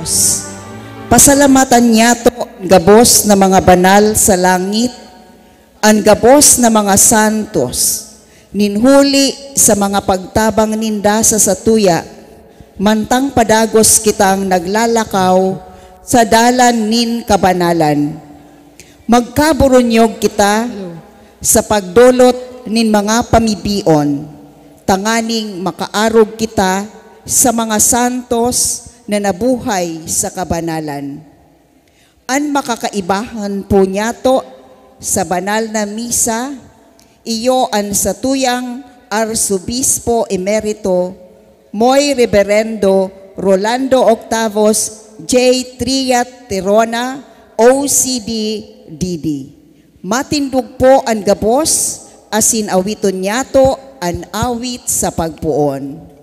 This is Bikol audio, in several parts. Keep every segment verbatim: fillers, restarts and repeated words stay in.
Dios. Pasalamatan niyato an gabos na mga banal sa langit, an gabos na mga santos, nin huli sa mga pagtabang ninda sa satuya, mantang padagos kitang naglalakaw sa dalan nin kabanalan. Magkaburunyog kita sa pagdolot nin mga pamibion, tanganing makaarog kita sa mga santos na nabuhay sa kabanalan. An makakaibahan po niyato sa banal na misa, iyo an satuyang Arsobispo Emerito, Moy Reberendo Rolando Octavos J. Triat Terona, O C D, D D. Matindog po an gabos, asin awiton niyato an awit sa pagpoon.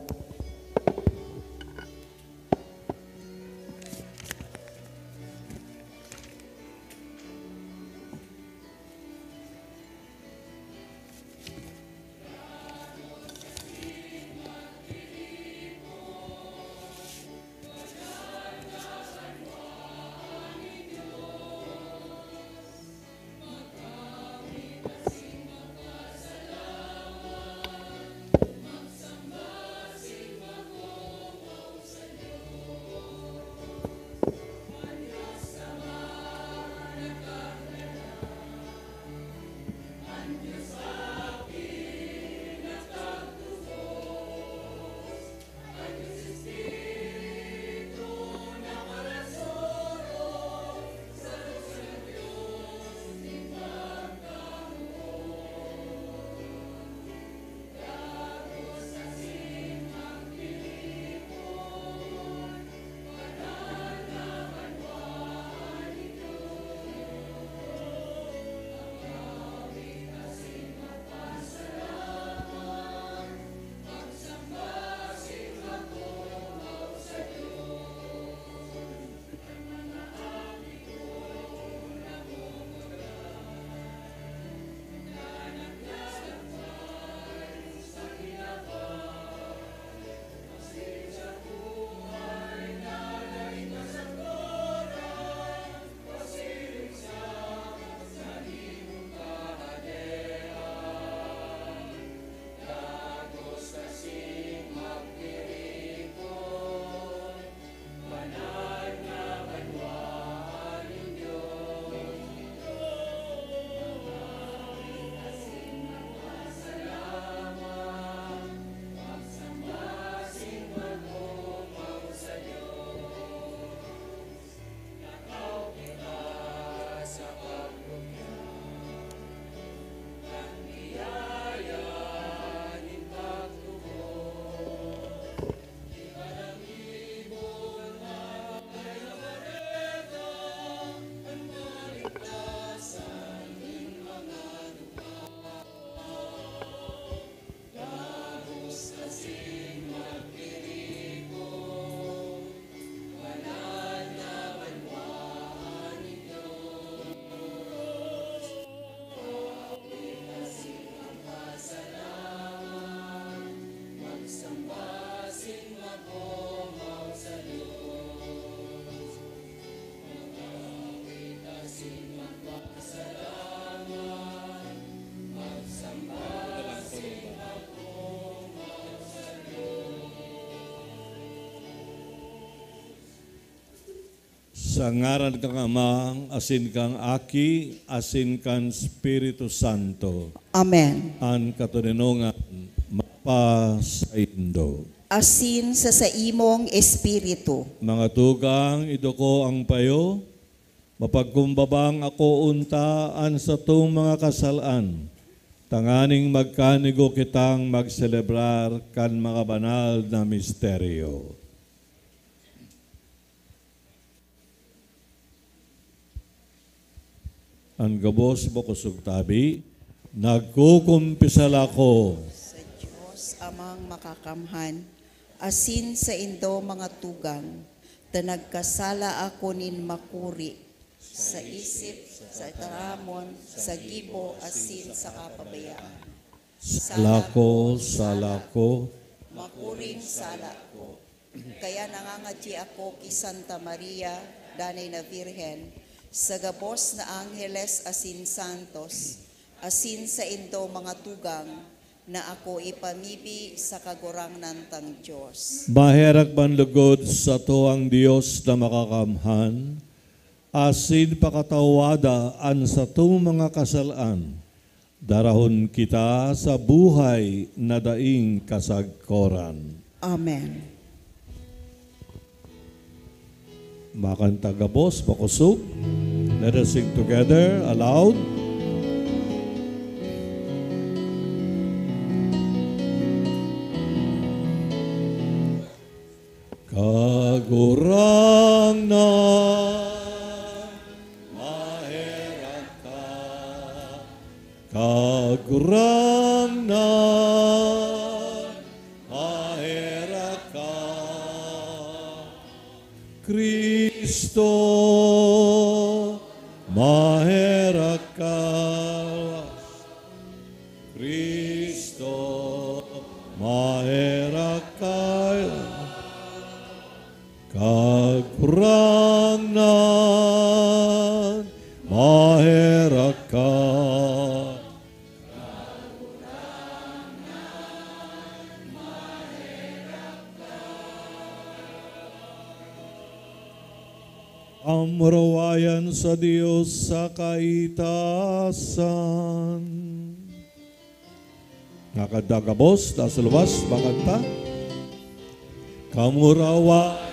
Sa ngaran kan Ama, asin kan Aki, asin kan Espiritu Santo. Amen. An katoninongan mapasaindo. Asin sa saimong espiritu. Mga tugang, iduko ang payo. Mapagkumbabang ako unta an satong mga kasal-an, tanganing magkanigo kitang magselebrar kan mga banal na misteryo. An gabos, bakosog tabi, nagkukumpisal ako sa Dios Amang Makakamhan, asin saindo mga tugang, ta nagkasala ako nin makuri sa isip, sa taramon, sa gibo, asin sa kapabayaan. Sala ko, sala ko. Makuring sala ko. Kaya nangangadyi ako ki Santa Maria, danay na Birhen, sa gabos na angheles asin santos, asin saindo mga tugang, na ako ipamibi sa Kagurangnan tang Dios. Maherak man lugod sato ang Dios na Makakamhan, asin pakatawada an satong mga kasalaan, darahon kita sa buhay na daing kasagkoran. Amen. Makanta gabos, makosog. Let us sing together, aloud. Kagurangnan, maherak ka. Kagurangnan, maherak ka. Cristo, maherak ka. Cristo, maherak ka. Kagurangnan, maherak ka. Kamurawayan sa Dios sa kaitasan. Nakanta gabos, taas lubas, makanta. Kamurawayan.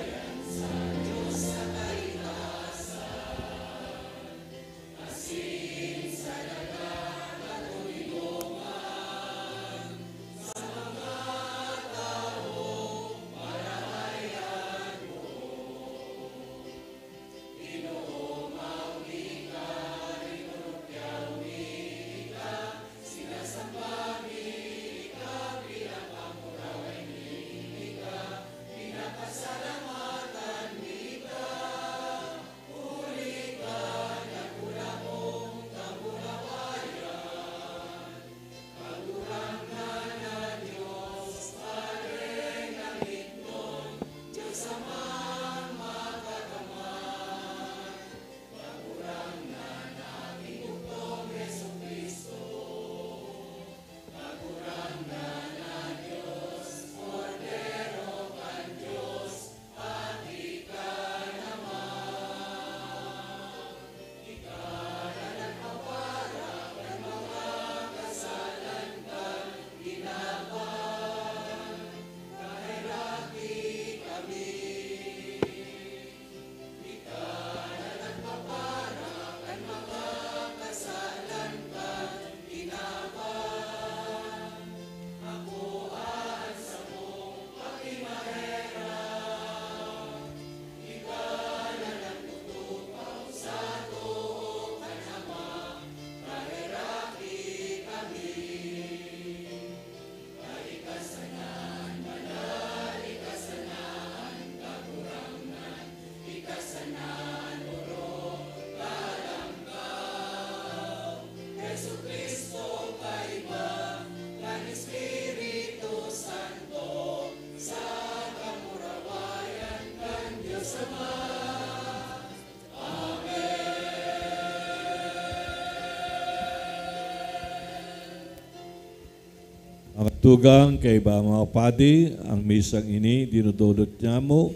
Mga tugang, kaiba mga padi, ang misang ini dinudulot niamo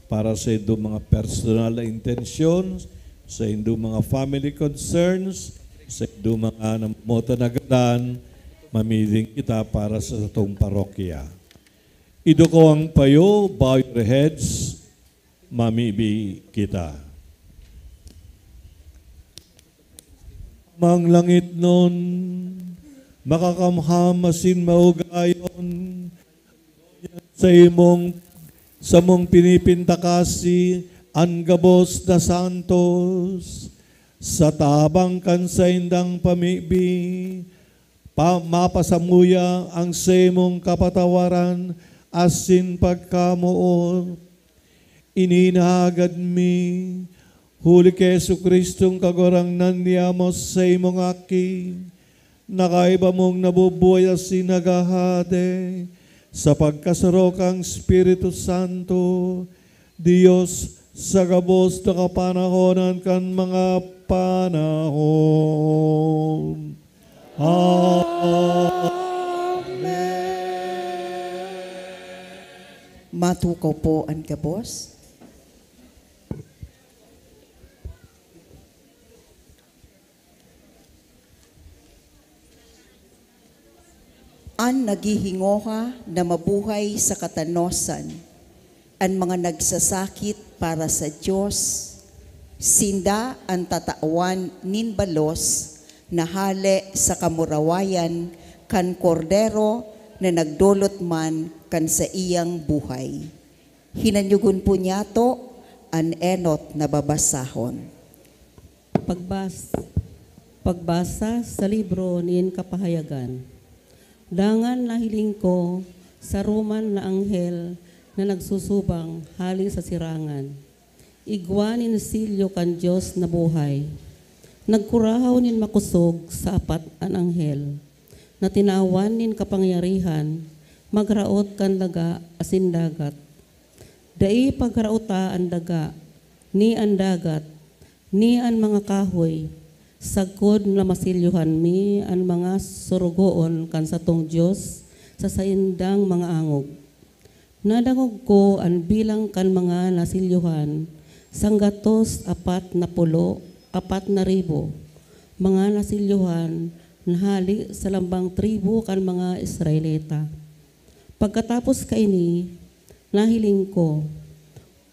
para sa indong mga personal na intensyon, sa indong mga family concerns, sa indong mga namomotan na gadan, mamiling kita para sa satong parokya. Iduko ang payo, bow your heads, mamibi kita. Amang langitnon, makakamham asin maugayon, sa imong, samong pinipintakasi an gabos na santos, sa tabang kan saindang pamibi, pa, mapasamuya ang saimong kapatawaran asin pagkamoot. Ini inahagad mi, huli ki Jesu-Cristong Kagurangnan niamo, saimong Aki, na kaiba mong nabubuhay asin naghahade sa pagkasaro kan Espiritu Santo, Dios sa gabos na kapanahonan kan mga panahon. Amen. Matukaw po an gabos. An naghihingoha na mabuhay sa katanosan, an mga nagsasakit para sa Dios, sinda an tatawan nin balos na hale sa kamurawayan kan Kordero na nagdolot man kan saiyang buhay. Hinanyogon po niyato an enot na babasahon. Pagbas-, pagbasa sa libro nin Kapahayagan. Dangan nahiling ko saro man na anghel na nagsusubang hale sa sirangan. Igwa nin selyo kan Dios na buhay. Nagkurahaw nin makosog sa apat an anghel, na tinawan nin kapangyarihan magraot kan daga asin dagat. Dai pagraota an daga, ni an dagat, ni an mga kahoy, sagkod na maselyohan mi an mga sorogoon kan satong Dios sa saindang mga angog. Nadangog ko an bilang kan mga naselyohan, sanggatos apat na pulo apat na ribo, mga naselyohan na hale sa lambang tribu kan mga Israelita. Pagkatapos kaini, nahiling ko,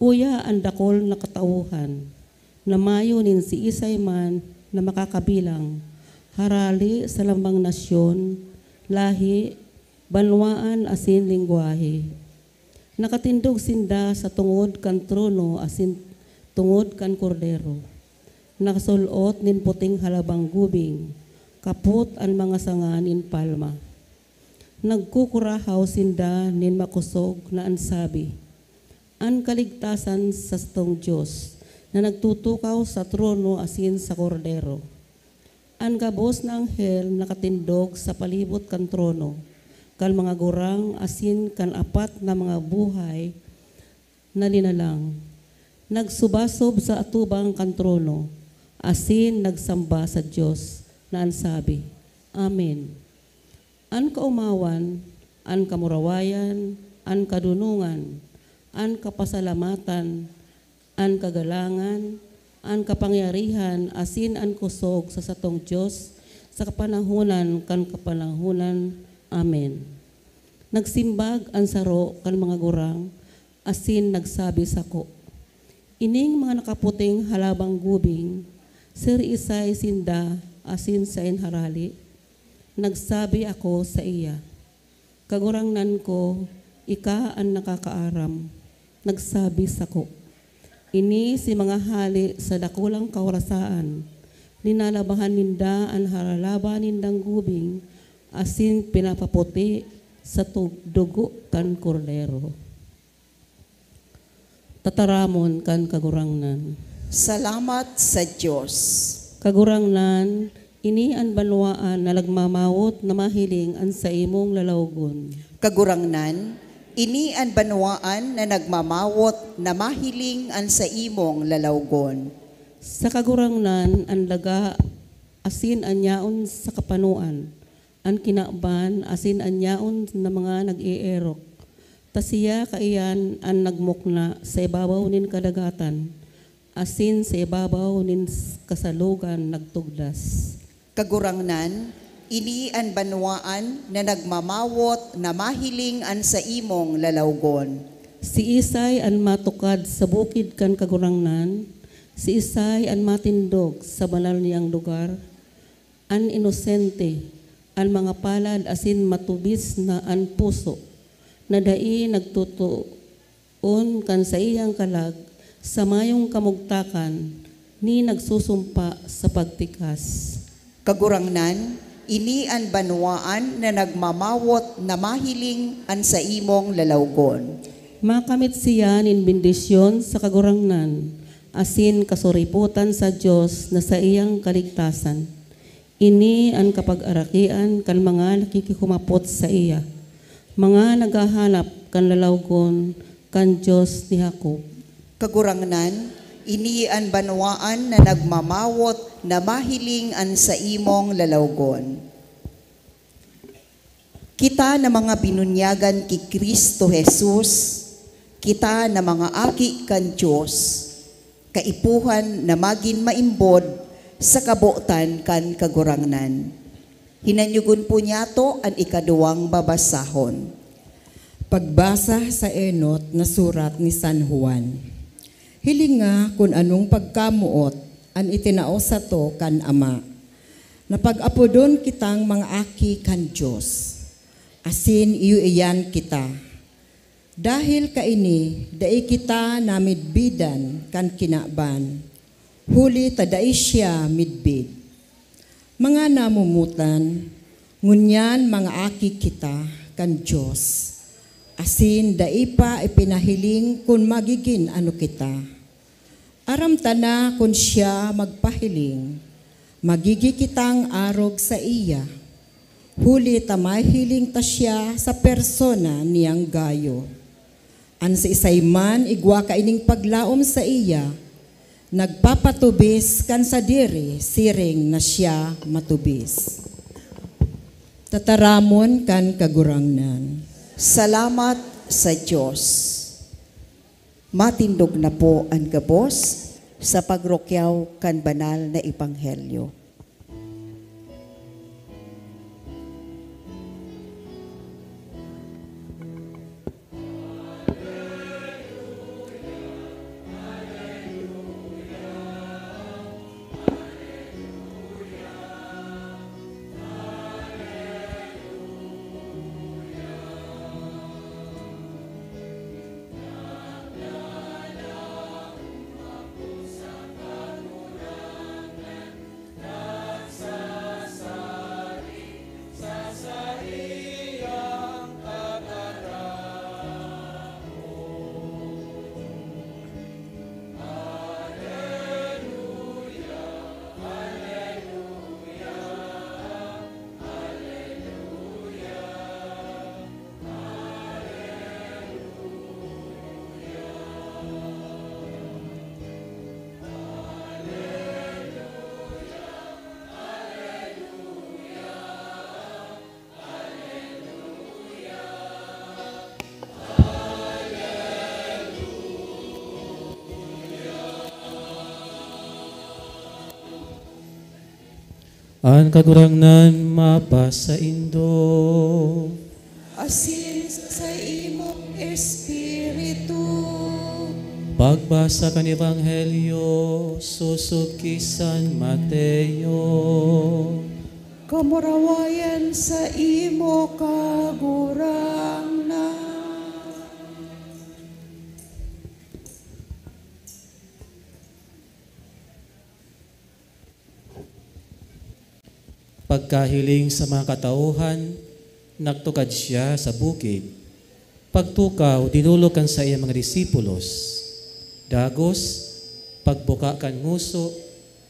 uya an dakul na katauhan, na mayo nin siisay man na makakabilang, harale sa lambang nasyon, lahi, banwaan asin lengwahe. Nakatindog sinda sa tungod kan trono asin tungod kan Kordero. Nakasul-ot nin puting halabang gubing, kapot an mga sanga nin palma. Nagkukurahaw sinda nin makosog na an sabi, "An kaligtasan sa satong Dios na nagtutukaw sa trono asin sa Kordero." An gabos na anghel nakatindog sa palibot kan trono, kan mga gurang asin kan apat na mga buhay na linalang. Nagsubasob sa atubang kan trono asin nagsamba sa Dios na an sabi, "Amen." An kaomawan, an kamurawayan, an kadonongan, an kapasalamatan, an kagalangan, an kapangyarihan asin an kosog sa satong Dios sa kapanahonan kan kapanahonan. Amen. Nagsimbag an saro kan mga gurang asin nagsabi sako, "Ining mga nakaputing halabang gubing, siisay sinda asin saen harale?" Nagsabi ako saiya, "Kagurangnan ko, ika an nakakaaram." Nagsabi sako, "Ini si mga hale sa dakulang kawarasaan. Linalabahan ninda an haralaba nindang gubing asin pinapaputi sa tug-, dugo kan Kordero." Tataramon kan Kagurangnan. Salamat sa Dios. Kagurangnan, ini an banwaan na nagmamawot na mahiling an saimong lalawgon. Kagurangnan, ini an banwaan na nagmamawot na mahiling an saimong lalawgon. Sa Kagurangnan an daga asin an yaon sa kapanoan, an kinaban asin an yaon na mga nag-eerok. Ta siya kaiyan an nagmukna sa ibabaw nin kadagatan, asin sa ibabaw nin s-, kasalogan nagtugdas. Kagurangnan, ini an banwaan na nagmamawot na mahiling an saimong lalawgon. Siisay an matukad sa bukid kan Kagurangnan? Siisay an matindog sa banal niyang lugar? An inosente, an mga palad asin matubis na an puso, na dai nagtutuon kan saiyang kalag sa mayong kamugtakan, ni nagsusumpa sa pagtikas. Kagurangnan, Ini an banwaan na nagmamawot na mahiling an saimong lalawgon. Makamit siya nin bendisyon sa Kagurangnan, asin kasuripotan sa Dios na saiyang kaligtasan. Ini an kapagarakian kan mga nakikikumapot saiya, mga naghahanap kan lalawgon kan Dios ni Jacob. Kagurangnan, ini an banwaan na nagmamawot na mahiling an saimong lalawgon. Kita na mga binunyagan ki Cristo Jesus, kita na mga aki kan Dios, kaipuhan na magin maimbod sa kabotan kan Kagurangnan. Hinanyogon po niyato an ikaduwang babasahon. Pagbasa sa enot na surat ni San Juan. Hilinga kun anong pagkamoot an itinao sato kan Ama, na pag-apodon kitang mga aki kan Dios, asin iyo iyan kita. Dahil kaini, dai kita namidbidan kan kinaban, huli ta dai siya midbid. Mga namomotan, ngunyan mga aki kita kan Dios, asin dai pa ipinahiling kun magigin ano kita. Aram ta na kun siya magpahiling, magigi kitang arog saiya, huli ta mahiling ta siya sa persona niyang gayo. An siisay man igwa kaining paglaom saiya, nagpapatubis kan sadiri siring na siya matubis. Tataramon kan Kagurangnan. Salamat sa Dios. Matindog na po an gabos sa pagrukyaw kan banal na ebanghelyo. An Kagurangnan mapasaindo. Asin sa imong espiritu. Pagbasa kan Ebanghelyo sosog ki San Mateo. Kamurawayan sa imo, Kagurangnan. Pagkahiling sa mga katauhan, nagtukad siya sa bukid. Pagtukaw, dinolok kan saiyang mga disipulos. Dagos, pagbuka kan ngoso,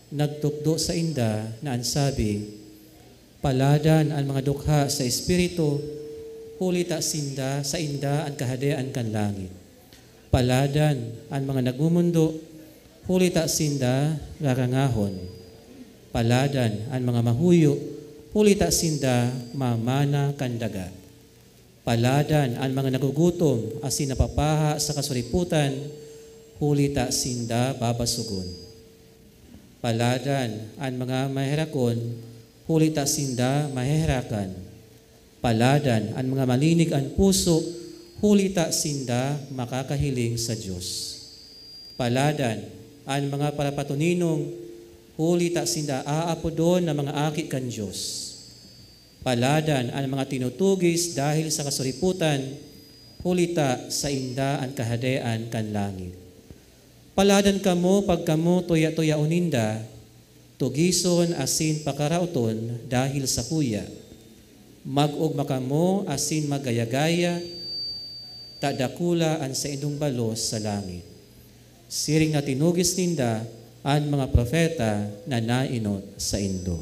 nagtukdo sainda na an sabi, "Paladan an mga dukha sa espiritu, huli ta sinda, sainda an Kahadean kan langit." Paladan an mga nagmomondo, huli ta sinda rarangahon. Paladan an mga mahuyo, huli ta sinda mamana kan daga. Paladan an mga nagugutom asin napapaha sa kasuripotan, huli ta sinda babasogon. Paladan an mga maherakon, huli ta sinda maheherakan. Paladan an mga malinig an puso, huli ta sinda makakahiling sa Dios. Paladan an mga parapatoninong, huli ta sinda aapodon na mga aki kan Dios. Paladan an mga tinutugis dahil sa kasuripotan, huli ta sainda an Kahadean kan langit. Paladan kamo pag kamo tuya-tuyaon ninda, Tugison asin pakaraoton dahil sakuya. Mag-ogma kamo asin maggaya-gaya, ta dakula an saindong balos sa langit. Siring na tinugis ninda an mga propeta na naenot saindo.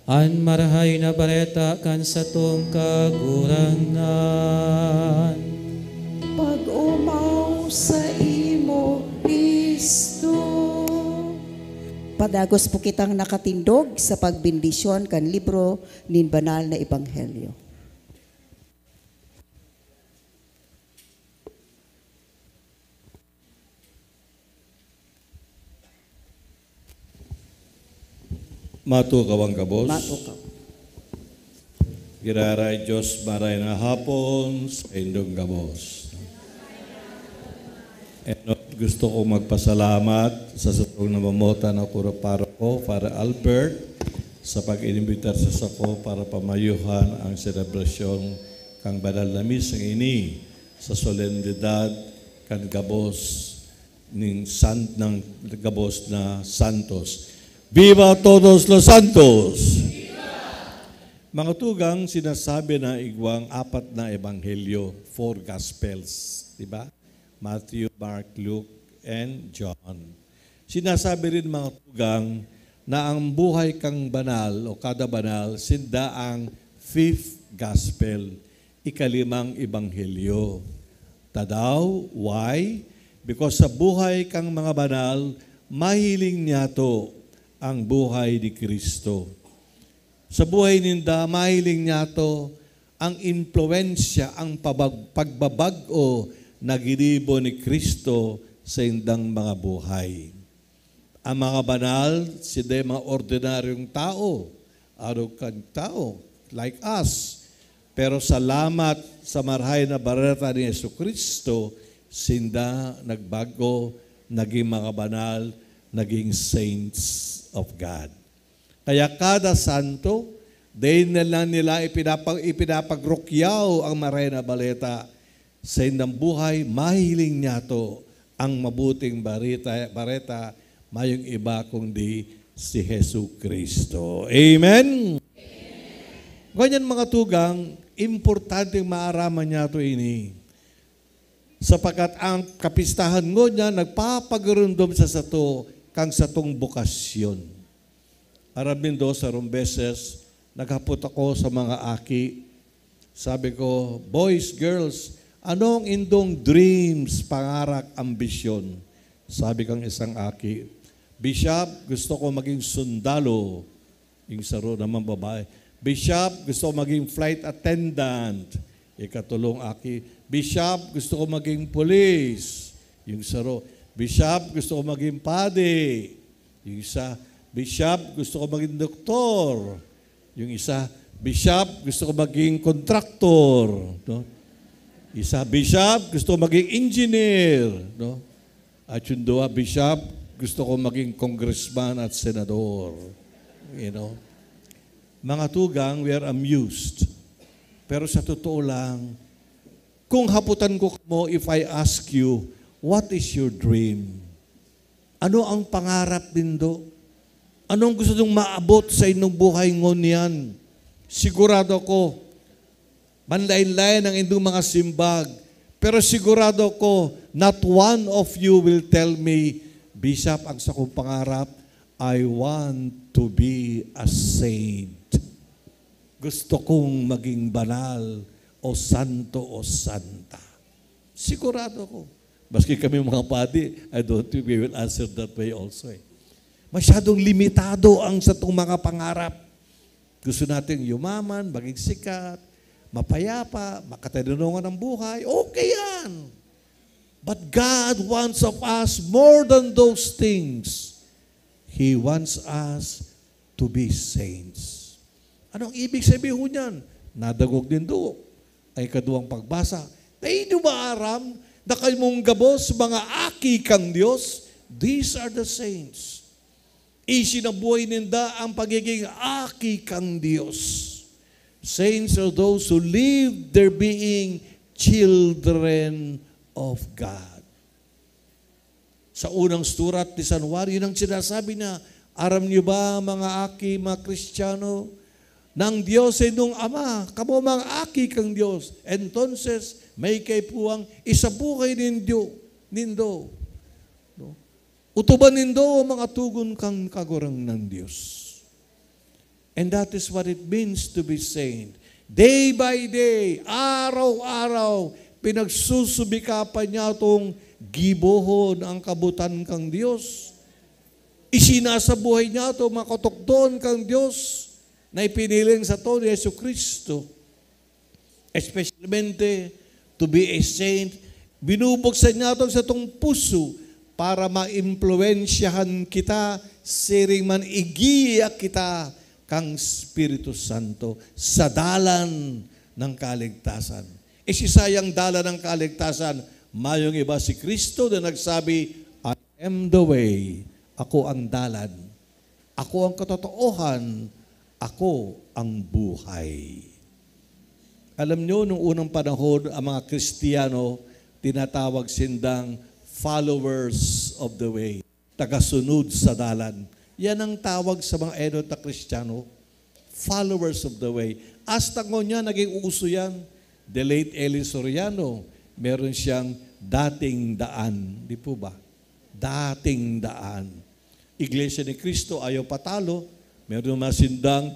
An Marahay na Bareta kan satong Kagurangnan. Pag-omaw saimo, Cristo. Padagos po kitang nakatindog sa pagbendisyon kan libro nin banal na ebanghelyo. Matukaw ang gabos. Matukaw. Giraray Diyos, maray na hapon sa indong gabos. Enot, gusto kong magpasalamat sa satong namamota na kuro paroko, Father Albert, sa pag-inimbitar sa sako para pamayuhan ang selebrasyon kan banal na misa ini sa solemnidad kan gabos nin san-, ng gabos na santos. Viva Todos los Santos! Mga tugang, sinasabi na igwang apat na ebanghelyo, four gospels, di ba? Matthew, Mark, Luke, and John. Sinasabi rin, mga tugang, na ang buhay kan banal o kada banal, sinda ang fifth gospel, ikalimang ebanghelyo. Tadaw, why? Because sa buhay kan mga banal, mahiling niyato ang buhay ni Cristo. Sa buhay ninda, mahiling niyato ang impluwensya, ang pabag-, pagbabag-o na ginibo ni Cristo sa indang mga buhay. Ang mga banal, sinda mga ordinaryong tao, arog kan tao, like us. Pero salamat sa Marahay na Bareta ni Jesu-Cristo, sinda nagbago, naging mga banal, naging saints of God. Kaya kada santo, dai na lang nila ipinapag-, ipinapagrukyaw ang Marahay na Baleta. Sa indang buhay, mahiling niyato ang mabuting barita-, bareta, mayong iba kundi si Jesu-Cristo. Amen? Ngunyan, mga tugang, importanteng maaraman niyato ini. Sapagkat ang kapistahan ngunyan nagpapagurumdom sa sato kan satong bokasyon. Aram nindo, sarong beses, naghapot ako sa mga aki. Sabi ko, "Boys, girls, ano ang indong dreams, pangarap, ambisyon?" Sabi kang isang aki, "Bishop, gusto ko maging sundalo." Yung saro naman babae, "Bishop, gusto ko maging flight attendant." Ikatulong aki, "Bishop, gusto ko maging pulis." Yung saro, "Bishop, gusto ko maging padi." Yung isa, "Bishop, gusto ko maging doktor." Yung isa, "Bishop, gusto ko maging kontraktor." No? Isa, "Bishop, gusto ko maging engineer." No? At yung duwa, "Bishop, gusto ko maging congressman at senador." You know? Mga tugang, we are amused. Pero sa totoo lang, kung haputan ko kamo, if I ask you, "What is your dream?" Ano ang pangarap nindo? Anong gusto nyong maabot sa inyong buhay ngunyan? Sigurado ako, manlaen-laen ang indong mga simbag. Pero sigurado ako, not one of you will tell me, "Bishop, ang sakong pangarap, I want to be a saint." Gusto kong maging banal o santo o santa. Sigurado ako. Maski kami mga padi, I don't think we will answer that way also eh. Masyadong limitado ang satong mga pangarap. Gusto natin yumaman, maging sikat, mapayapa, makatinanongan ang buhay. Okay yan. But God wants of us more than those things. He wants us to be saints. Anong ibig sabihin niyan? Nadangog nindo ang ikaduwang pagbasa. Dai niyo ba aram na kayong gabos, mga aki kan Dios? These are the saints. Isinabuhay ninda ang pagiging aki kan Dios. Saints are those who live their being children of God. Sa unang surat ni San Juan, yun ang sinasabi niya, "Aram niyo ba, mga aki, mga Kristiyano, na ang Dios saindong Ama, kamo mga aki kan Dios. Entonces, may kaipuhan, isabuhay nindo, nindo. No? Utuban nindo ang mga togon kan Kagurangnan Dios." And that is what it means to be saint. Day by day, araw-araw, pinagsusubikapan niyato gibohon ang kabotan kan Dios. Isinasabuhay niyato mga katukdoan kan Dios na ipiniling sato ni Jesu-Cristo. Especialmente, to be a saint, binubuksan niyato ang satong puso para maimpluwensyahan kita, siring man igiya kita kan Espiritu Santo sa dalan ng kaligtasan. E si sayang dalan ng kaligtasan, mayong iba si Cristo na nagsabi, "I am the way, ako ang dalan, ako ang katotoohan, ako ang buhay." Alam nyo, nung unang panahon, ang mga Kristiyano, tinatawag sindang followers of the way, tagasunod sa dalan. Yan ang tawag sa mga enot na Kristiyano, followers of the way. Hasta ngunyan, naging uso yan. The late Eli Soriano, meron siyang dating daan. Di po ba? Dating daan. Iglesia ni Cristo, ayaw patalo. Meron mga sindang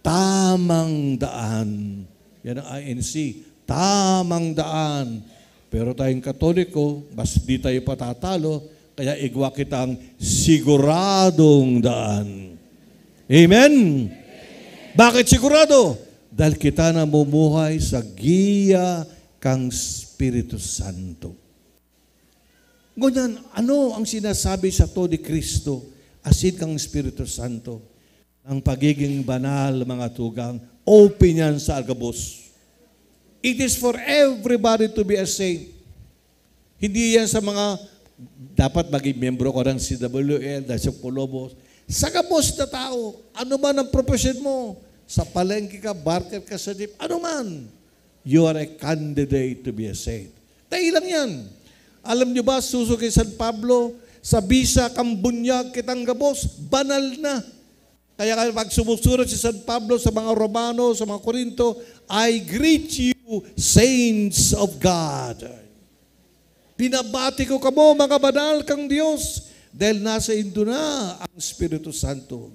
tamang daan. Yan ang I N C. Tamang daan. Pero tayong Katoliko, mas di tayo patatalo, kaya igwa kitang siguradong daan. Amen? Bakit sigurado? Dahil kita namumuhay sa giya kang Espiritu Santo. Ngunyan, ano ang sinasabi sato ni Cristo, asin kang Espiritu Santo? Ang pagiging banal, mga tugang, open yan sa gabos. It is for everybody to be a saint. Hindi yan sa mga dapat maging miyembro ka ng C W L, dahil sa Colobos. Sa gabos na tao, ano man ang profesyon mo, sa palengke ka, barker ka sa jeep, ano man, you are a candidate to be a saint. Dai lang yan. Alam nyo ba, suso ki San Pablo, sa bisa kan bunyag kitang gabos, banal na. Kaya pag sumusurat si San Pablo sa mga Romano, sa mga Corinto, "I greet you, saints of God." Binabati ko kamo, mga banal kang Dios, dahil nasa indo na ang Espiritu Santo.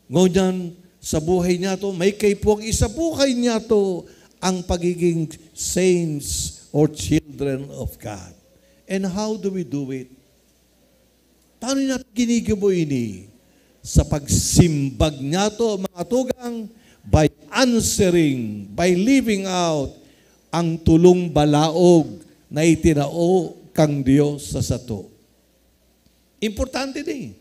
Ngunyan, sa buhay niyato, may kaipuhan isabuhay niyato ang pagiging saints or children of God. And how do we do it? Paano niyato ginigibo ini? Sa pagsimbag niyato, mga tugang, by answering, by living out ang tolong balaog na itinao kang Dios sa sato. Importante ni.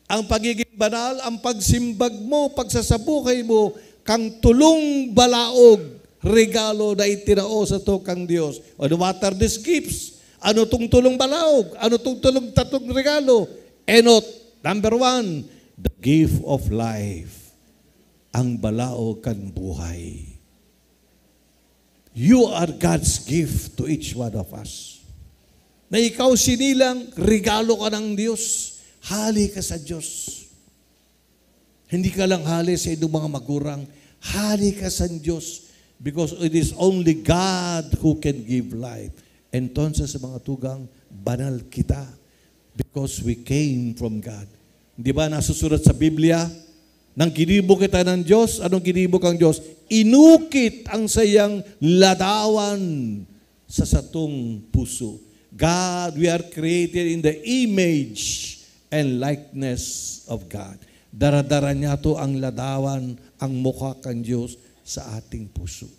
Ang pagiging banal, ang pagsimbag mo, pagsasabuhay mo, kang tolong balaog, regalo na itinao sato kang Dios. And what are these gifts? Ano tong tolong balaog? Ano tong tolong tatong regalo? Enot, number one, the gift of life. Ang balaog kan buhay. You are God's gift to each one of us. Na ikaw sinilang, regalo ka ng Diyos. Hali ka sa Diyos. Hindi ka lang hali sa inyong mga magurang. Hali ka sa Diyos. Because it is only God who can give life. Entonces, sa mga tugang, banal kita. Because we came from God. Di ba nasusurat sa Biblia? Nang ginibo kita ng Diyos, anong ginibo kang Diyos? Inukit ang sayang ladawan sa satong puso. God, we are created in the image and likeness of God. Daradara niyato ang ladawan, ang mukha kan Diyos sa ating puso.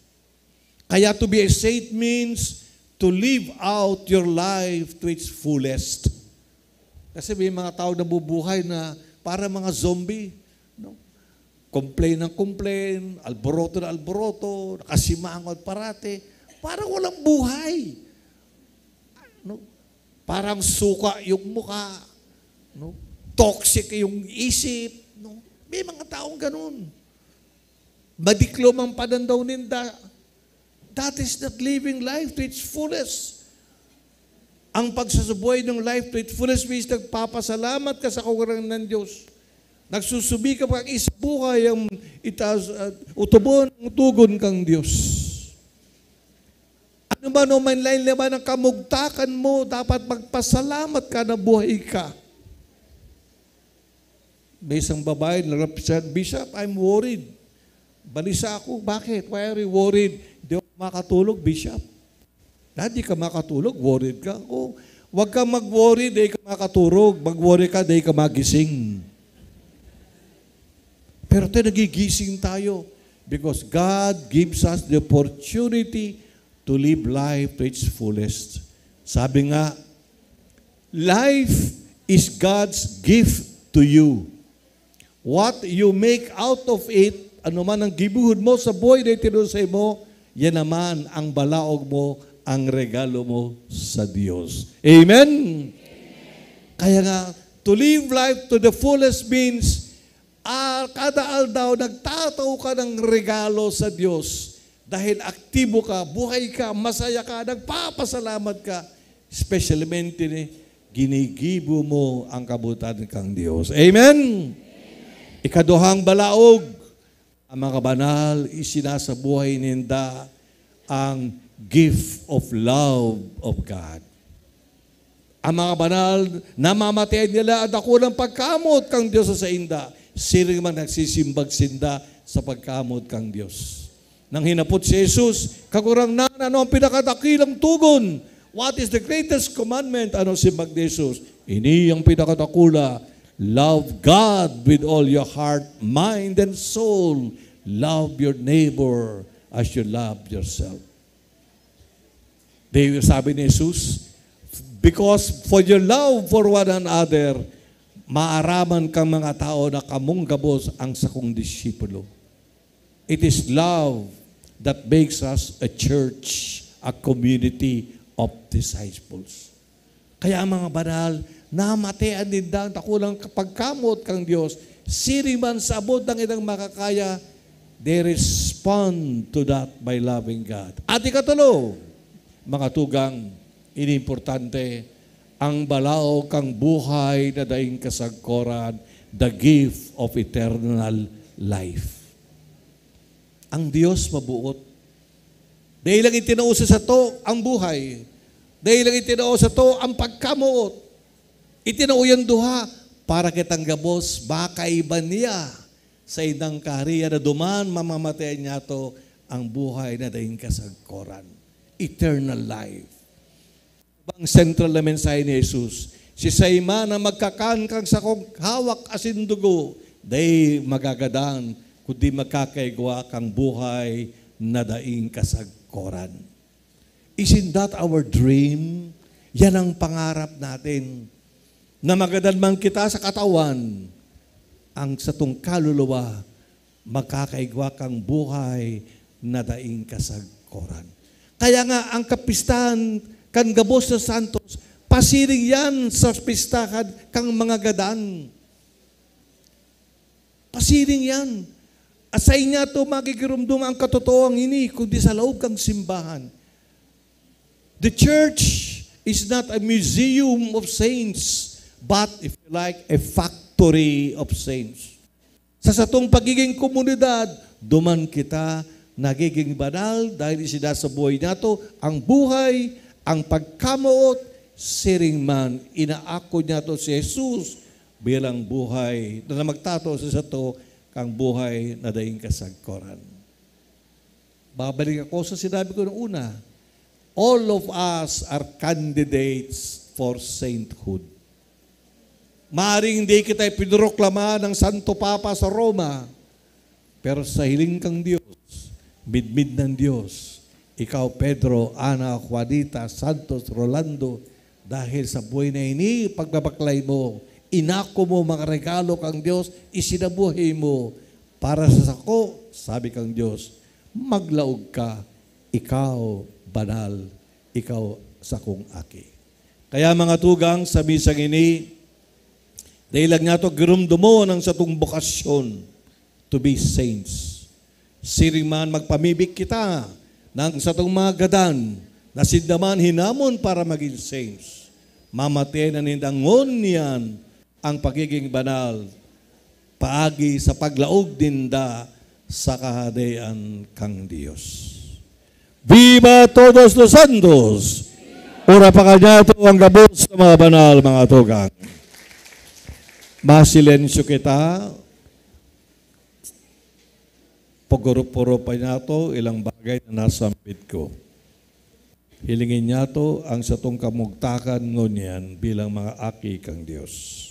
Kaya to be a saint means to live out your life to its fullest. Kasi may mga tao nabubuhay na para mga zombie, no? Complain ng complain, alboroto na alboroto, nakasimangot parati, parang walang buhay. No? Parang suka yung mukha, no? Toxic yung isip, no? May mga taong ganun. Madiklom ang pananaw ninda. That is not living life to its fullest. Ang pagsasabuhay ng life to its fullest means nagpapasalamat ka sa Kagurangnan Diyos. Nagsusumikap kang isabuhay ang itaas, ah, utubon ang tugon kang Diyos. Ano man o man lain naman ang kamugtakan mo, dapat magpasalamat ka na buhay ka. May isang babae, nag-rap siya, "Bishop, I'm worried. Balisa ako. Bakit? Why are you worried?" "Di ako makatulog, Bishop." "Dati ka makatulog, worried ka." "O, wag kang mag-worry, di ka makaturog. Mag-worry ka, di ka magising." Pero tayo, nagigising tayo because God gives us the opportunity to live life to its fullest. Sabi nga, "Life is God's gift to you. What you make out of it, ano man ang gibuhod mo sa buhay na itinao sa imo, yan naman ang balaog mo, ang regalo mo sa Diyos." Amen? Kaya nga, to live life to the fullest means, ah, kada aldaw nagtatao ka ng regalo sa Diyos. Dahil aktibo ka, buhay ka, masaya ka, nagpapasalamat ka. Especialmente ni, ginigibo mo ang kabutan kang Diyos. Amen? Ikaduhang balaog, ang mga banal, isinasabuhay ninda ang gift of love of God. Ang mga banal, namamatean nila ang dakulang pagkamoot kang Diyos sa sainda. Siring man nagsisimbag sinda sa pagkamoot kang Diyos. Nang hinapot si Jesus, "Kagurangnan, ano ang pinakadakilang tugon? What is the greatest commandment?" Ano simbag ni Jesus? "Ini ang pinakadakula, love God with all your heart, mind, and soul. Love your neighbor as you love yourself." Di sabi ni Jesus, "Because for your love for one another, maaraman kang mga tao na kamong gabos ang sakong disipulo." It is love that makes us a church, a community of disciples. Kaya ang mga banal, namatean ninda ang dakulang pagkamoot kang Diyos. Siring man sa abot ng ilang makakaya, they respond to that by loving God. At ikatulo, mga tugang, ini importante, ang balaog kang buhay na daing kasagkoran, the gift of eternal life. Ang Diyos mabuot. Dai lang itinao sa sato ang buhay. Dai lang itinao sato ang pagkamoot. Itinao yang duha para kitang gabos makaiba niya sa indang kaharian na duman mamamatean niyato ang buhay na daing kasagkoran. Eternal life. Ang sentral na mensahe ni Jesus, "Siisay man ang magkakan kan sakong hawak asin dugo, dai magagadan, kundi magkakaigwa kan buhay na daing kasagkoran." Isn't that our dream? Yan ang pangarap natin. Na magadan man kita sa katawan, ang satong kaluluwa makakaigwa kang buhay na daing kasagkoran. Kaya nga, ang kapistahan kan gabos na santos, pasiring yan sa pistahan kang mga gadan. Pasiring yan. At sa inya to magigirumdom ang katotohanan ini, kundi sa loob kang simbahan. The church is not a museum of saints, but, if you like, a factory of saints. Sa satong pagiging komunidad, duman kita nagiging banal dahil isinasabuhay nato ang buhay, ang pagkamoot, siring man, inaako nato si Jesus bilang buhay na magtataw sa sato kang buhay na daing kasagkoran. Babalik ako sa sinabi ko noong una, all of us are candidates for sainthood. Maaring hindi kita ipinroklama ng Santo Papa sa Roma, pero sa hiling kang Diyos, midmid ng Diyos, ikaw, Pedro, Ana, Juanita, Santos, Rolando, dahil sa buhay na ini, pagbabaklay mo, inako mo mga regalo kang Diyos, isinabuhay mo para sa sako, sabi kang Diyos, maglaog ka, ikaw banal, ikaw sakong aki. Kaya mga tugang, sa misang ini, dai lang nato girumdomon ang satong bokasyon to be saints. Siring man magpamibig kita ng satong mga gadan na sinda man hinamon para maging saints. Mamatiay na ninda ngunyan ang pagiging banal paagi sa paglaog ninda sa Kahadean kan Dios. Viva Todos los Santos! Ora pa kanyato ang gabos na mga banal, mga tugang. Masilensyo kita. Pagurupuro pa niyato ilang bagay na nasambit ko. Hilingin niyato ang satong kamugtakan ngunyan bilang mga aki kan Dios.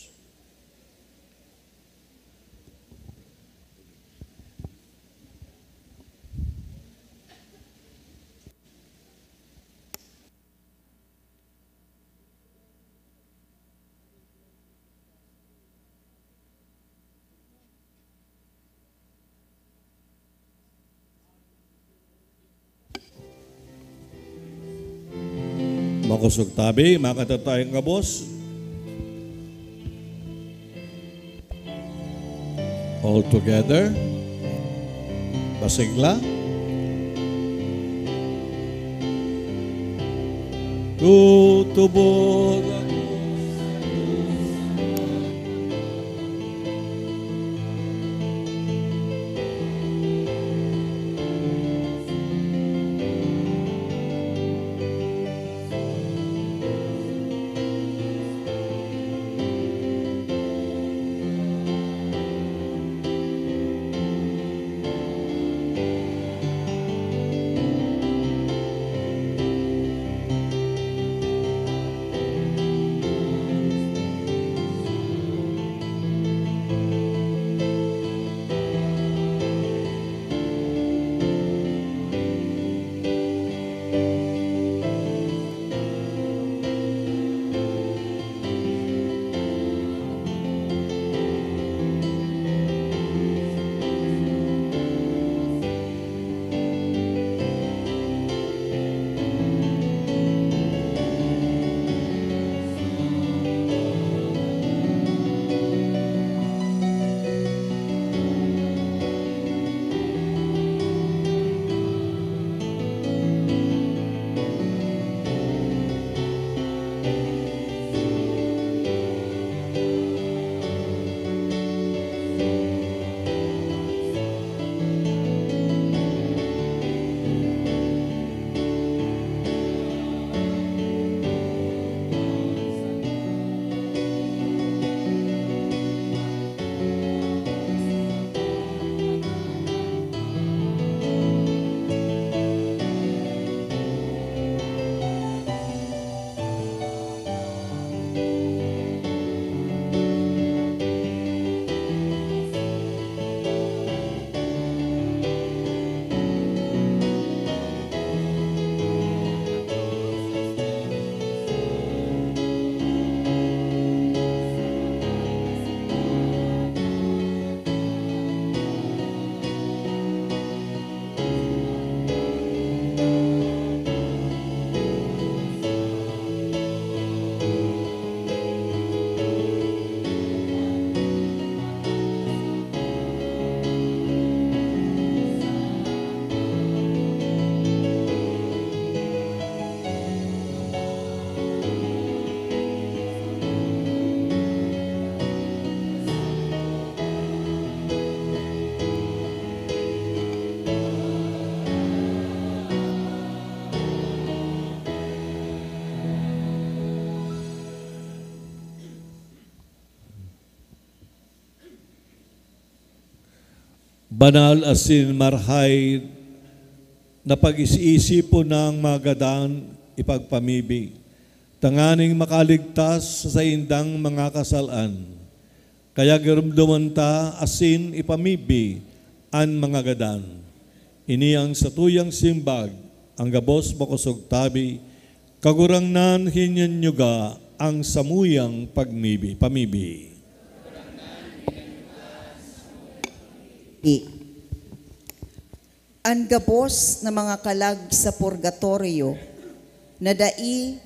Makosog tabi, makanta tayong gabos. All together. Basigla. Tutubod ako. Banal asin marahay na pag-iisipon na an mga gadan ipagpamibi, tanganing makaligtas sa saindang mga kasal-an. Kaya giromdomon ta asin ipamibi an mga gadan. Ini an satuyang simbag, an gabos, makosog, tabi, Kagurangnan, hinyanyuga an samuyang pagmibi, pamibi. I. An gabos na mga kalag sa purgatorio na dai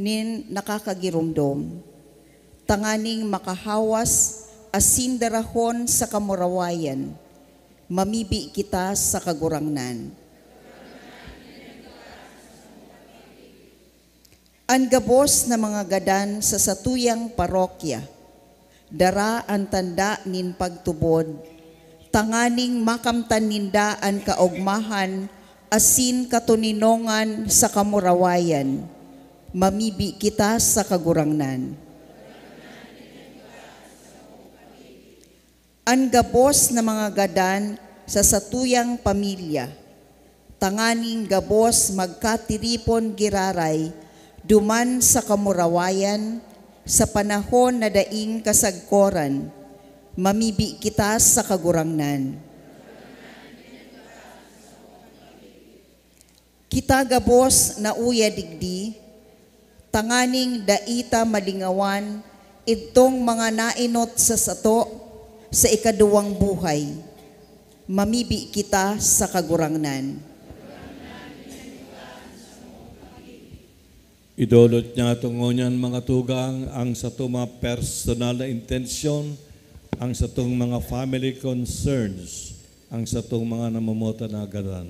nin nakakagiromdom, tanganing makahawas asin darahon sa kamurawayan, mamibi kita sa Kagurangnan. An gabos na mga gadan sa satuyang parokya, dara an tanda nin pagtubod, tanganing makamtan ninda an kaogmahan asin katoninongan sa kamurawayan. Mamibi kita sa Kagurangnan. An gabos na mga gadan sa satuyang pamilya, tanganing gabos magkatiripon giraray duman sa kamurawayan, sa panahon na daing kasagkoran, mamibi kita sa Kagurangnan. Kita gabos na uya digdi, tanganing dai ta malingawan idtong mga naenot sa sato sa ikaduwang buhay. Mamibi kita sa Kagurangnan. Idolot niya tungo niyan, mga tugang, ang satong mga personal na intensyon, ang satong mga family concerns, ang satong mga namamota na gadan.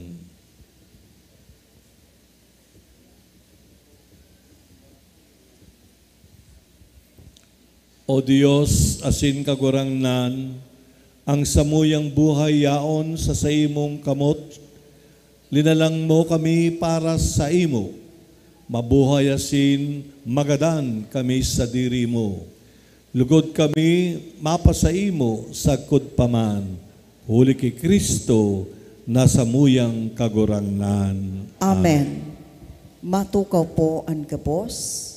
O Dios asin Kagurangnan, ang samuyang buhay yaon sa saimong kamot, linalang mo kami para saimo, mabuhay asin magadan kami sadiri mo. Lugod kami mapasaimo sagkod pa man, huli ki Cristo na samuyang Kagurangnan. Amen. Amen. Matukaw po an gabos.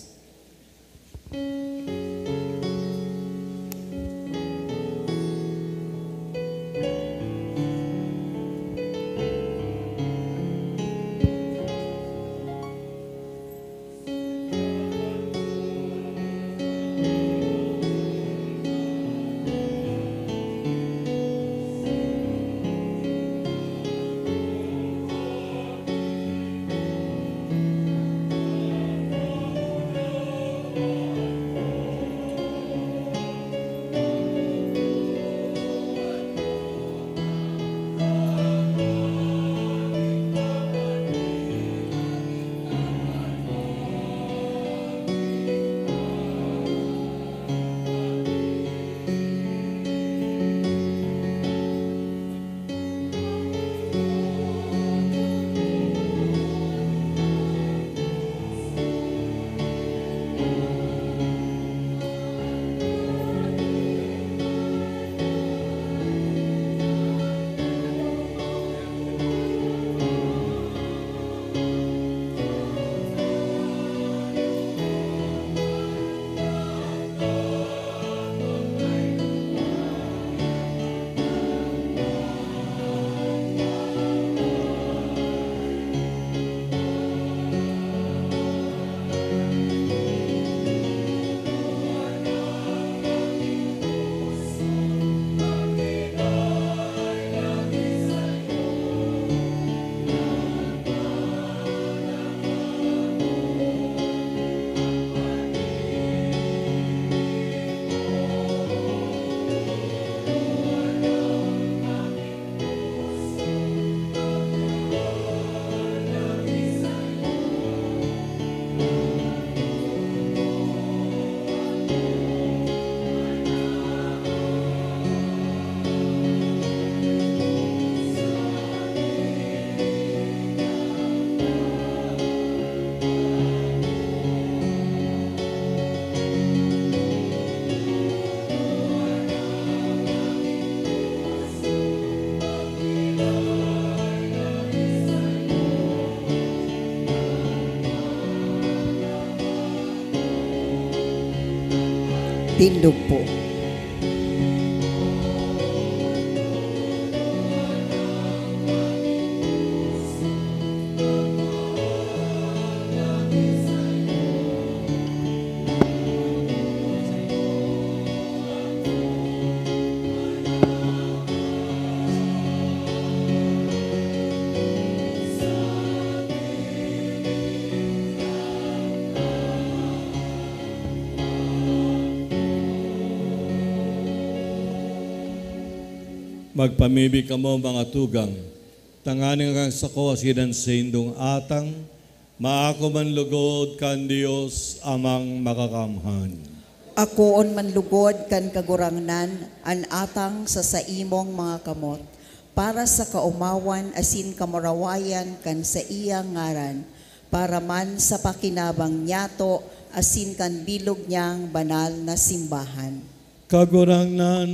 Tindog po. Magpamibi kamo, mga tugang, tanganing an sako asin an saindong atang Maako man lugod kan Dios Amang Makakamhan. Akoon man lugod kan Kagurangnan an atang sa saimong mga kamot, para sa kaomawan asin kamurawayan kan saiyang ngaran, para man sa pakinabang niyato asin kan bilog niyang banal na simbahan. Kagurangnan,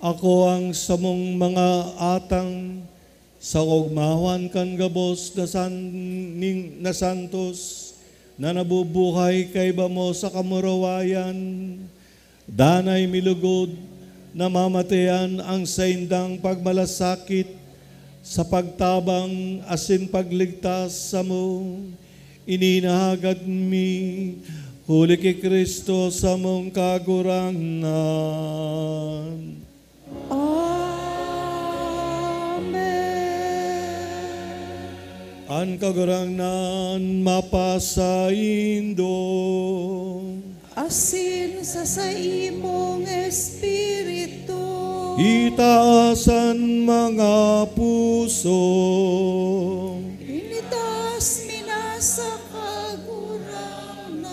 ako ang samong mga atang sa kaogmawan kan gabos na san-, ning, na santos na nabubuhay kaiba mo sa kamurawayan. Danay mi lugod na mamatayan ang saindang pagmalasakit sa pagtabang asin pagligtas samo. Ini inahagad mi huli ki Cristo samong Kagurangnan. Amen. An Kagurangnan mapasaindo. Asin sa saimong espiritu. Itaas an mga puso. Initaas mi na sa Kagurangnan.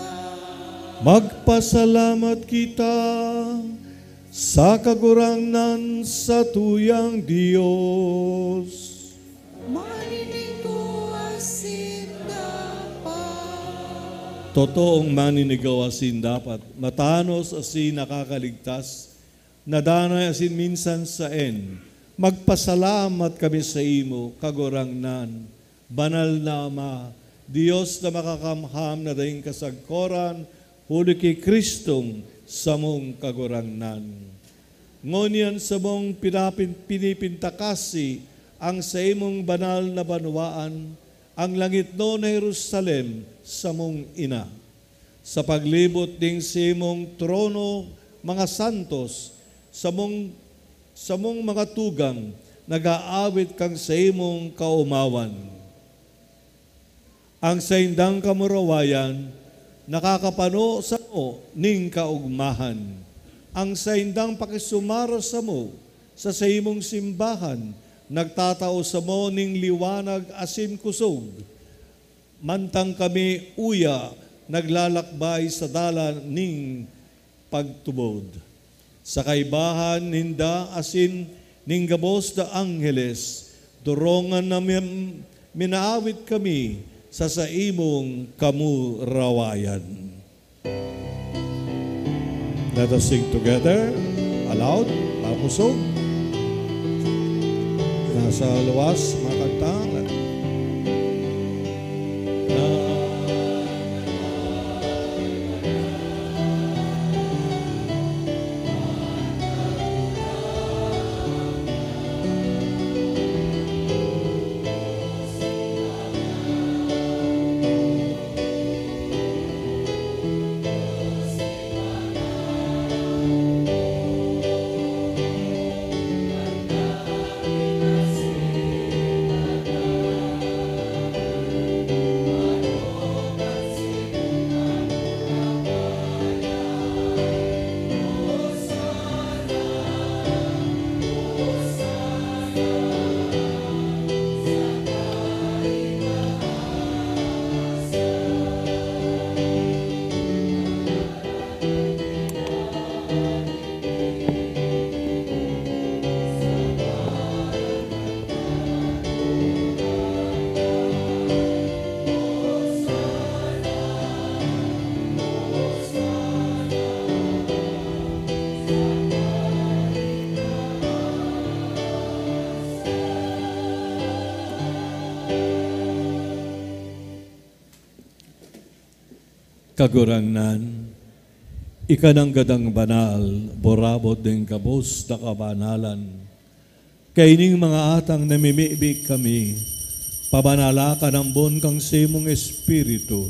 Magpasalamat kita sa Kagurangnan, satuyang Dios. Maninigo asin dapat. Totoong maninigo asin dapat, matanos asin nakakaligtas, na danay asin minsan saen, magpasalamat kami saimo, Kagurangnan, Banal na Ama, Dios na makakamham na daing kasagkoran, huli ki Cristong samong Kagurangnan. Ngunyan samong pinapin-, pinipintakasi ang saimong banal na banwaan, ang langitnon na Jerusalem, samong ina. Sa paglibot ning saimong trono, mga santos, samong, samong mga tugang, nag-aawit kan saimong kaomawan. Ang saindang kamurawayan nakakapano samo ning kaogmahan. Ang saindang pakisumaro samo sa saimong simbahan nagtatao samo ning liwanag asin kusog. Mantang kami uya naglalakbay sa dalan ning pagtubod. Sa kaibahan ninda asin ning gabos na angheles, dorongan na mi-, minaawit kami sa saimong kamurawayan. Let us sing together, aloud, makosog. Nasa luwas, mga kanta. Kagurangnan, ika nanggad an banal, burabod nin gabos na kabanalan. Kaining mga atang namimibi kami, pabanala kan ambon kan saimong Espiritu,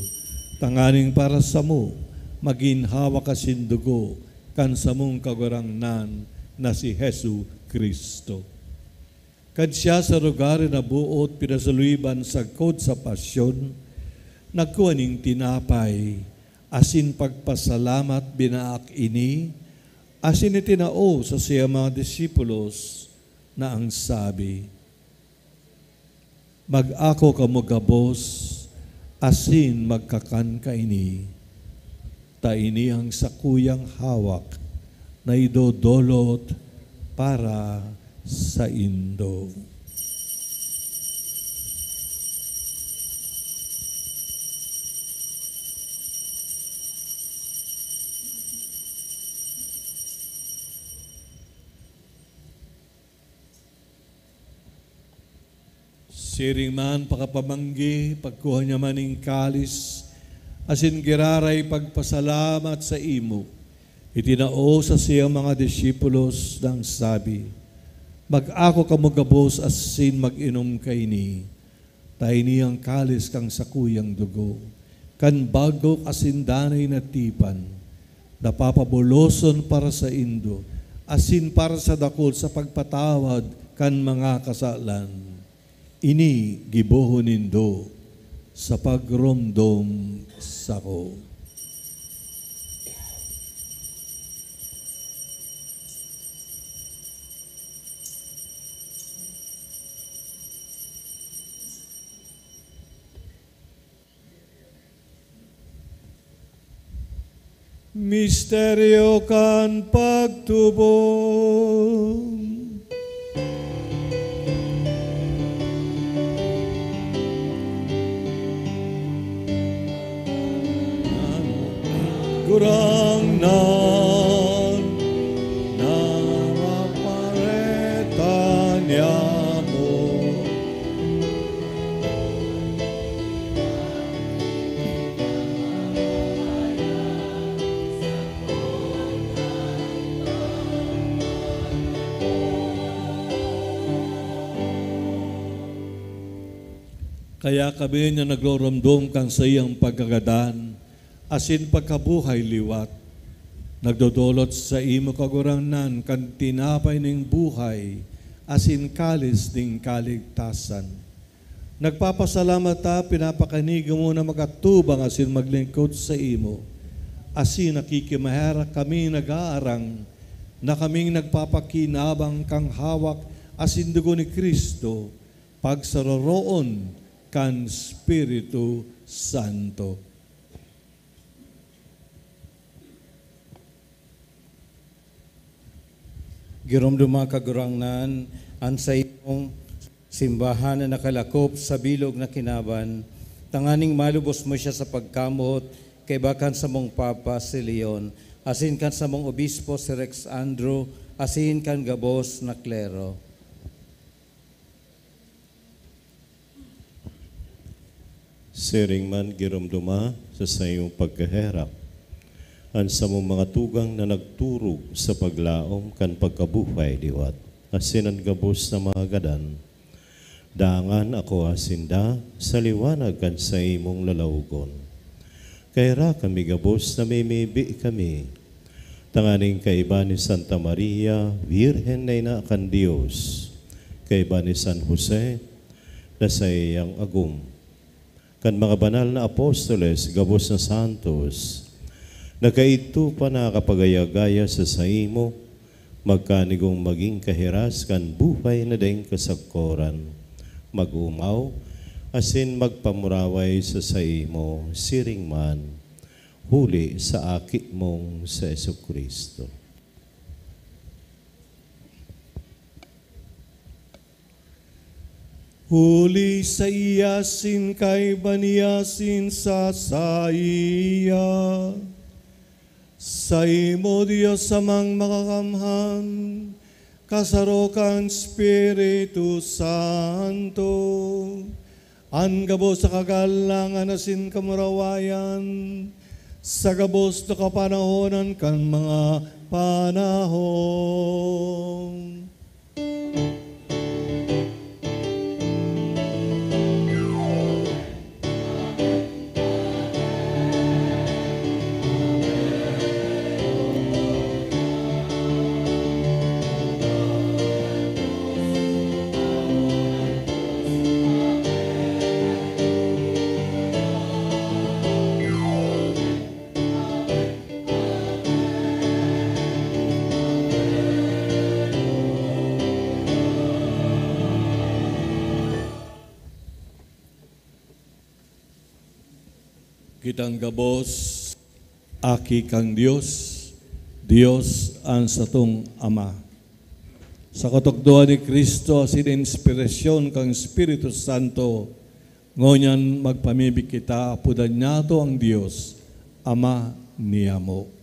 tanganing para samo, magin hawak asin dugo kan samong Kagurangnan na si Jesu-Cristo. Kan siya sa lugar na boot pinasuluyban sagkod sa pasyon, nagkua nin tinapay, asin pagpasalamat binaak ini, asin itinao sa saiyang mga disipulos na ang sabi, "Mag-ako kamo gabos, asin magkakan kaini, ta ini an sakuyang hawak na idodolot para saindo. Siring man pakapamanggi, pagkua niya man nin kalis, asin giraray pagpasalamat saimo, itinao sa saiyang mga disipulos nang sabi, "Mag-ako kamo gabos asin mag-inom kaini, ta ini an kalis kan sakuyang dugo, kan bago asin danay na tipan, na papabuloson para saindo asin para sa dakul sa pagpatawad kan mga kasalan. Ini gibohon nindo sa pagromdom sako." Misteryo kan pagtubod. Gurangnan, na maparetan niamo. Kaya kami na nagroromdom kan saiyang pagkagadan asin pagkabuhay liwat, nagdodolot saimo, Kagurangnan, kan tinapay nin buhay asin kalis nin kaligtasan. Nagpapasalamat ta, pinapakanig mo na makatubang asin maglingkod saimo. Asin nakikimaherak kami nag-aarang na kaming nagpapakinabang kan hawak asin dugo ni Cristo, pagsaroroon kan Espiritu Santo. Giromdoma, Kagurangnan, an saimong simbahan na nakalakop sa bilog na kinaban, tanganing malubos mo siya sa pagkamoot kaiba kan samong Papa, si Leon, asin kan samong Obispo, si Rex Andrew, asin kan gabos na klero. Siring man, giromdoma sa saimong pagkaherak an samong mga tugang na nagturog sa paglaom kan pagkabuhay liwat, asin an gabos na mga gadan. Dangan akoa sinda sa liwanag kan saimong lalawogon. Kaheraka mi gabos na mimibi kami, tanganing kaiba ni Santa Maria, Birhen na ina kan Dios, kaiba ni San Jose, na saiyang agom, kan mga banal na apostoles, gabos na santos, na kaidto pa nakakapagaya-gaya sa saimo, magkanigong magin kahiras kan buhay na daing kasagkoran, mag-omaw asin magpamuraway sa saimo, siring man, huli sa Aki mong si Jesu-Cristo. Huli saiya, asin kaiba niya, asin sa saiya, saimo, Dios Amang Makakamhan, kasaro kan Espiritu Santo, an gabos na kagalangan asin kamurawayan, sa gabos na kapanahonan kan mga panahon. Kitang gabos, aki kan Dios, Dios an satong Ama. Sa katukdoan ni Cristo asin inspirasyon kan Espiritu Santo, ngunyan magpamibi kita, apodan niyato an Dios, Ama niyamo.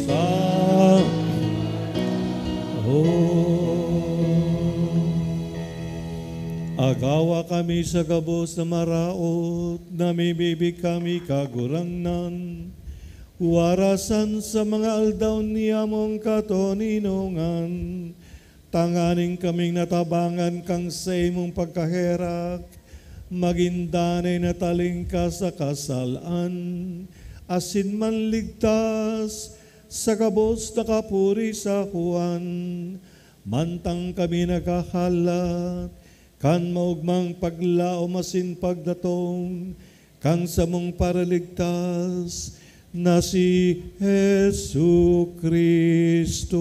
Sa, oh. Agawa kami sa gabos na maraot, namimibi kami, Kagurangnan, warasan sa mga aldaw niyamong katoninongan, tanganing kaming natabangan kan saimong pagkaherak, magin danay na talingkas sa kasalan, asin manligtas sa gabos na kapurisahoan, mantang kami naghahalat kan maogmang paglaom asin pagdatong kan samong Paraligtas na si Jesu-Cristo.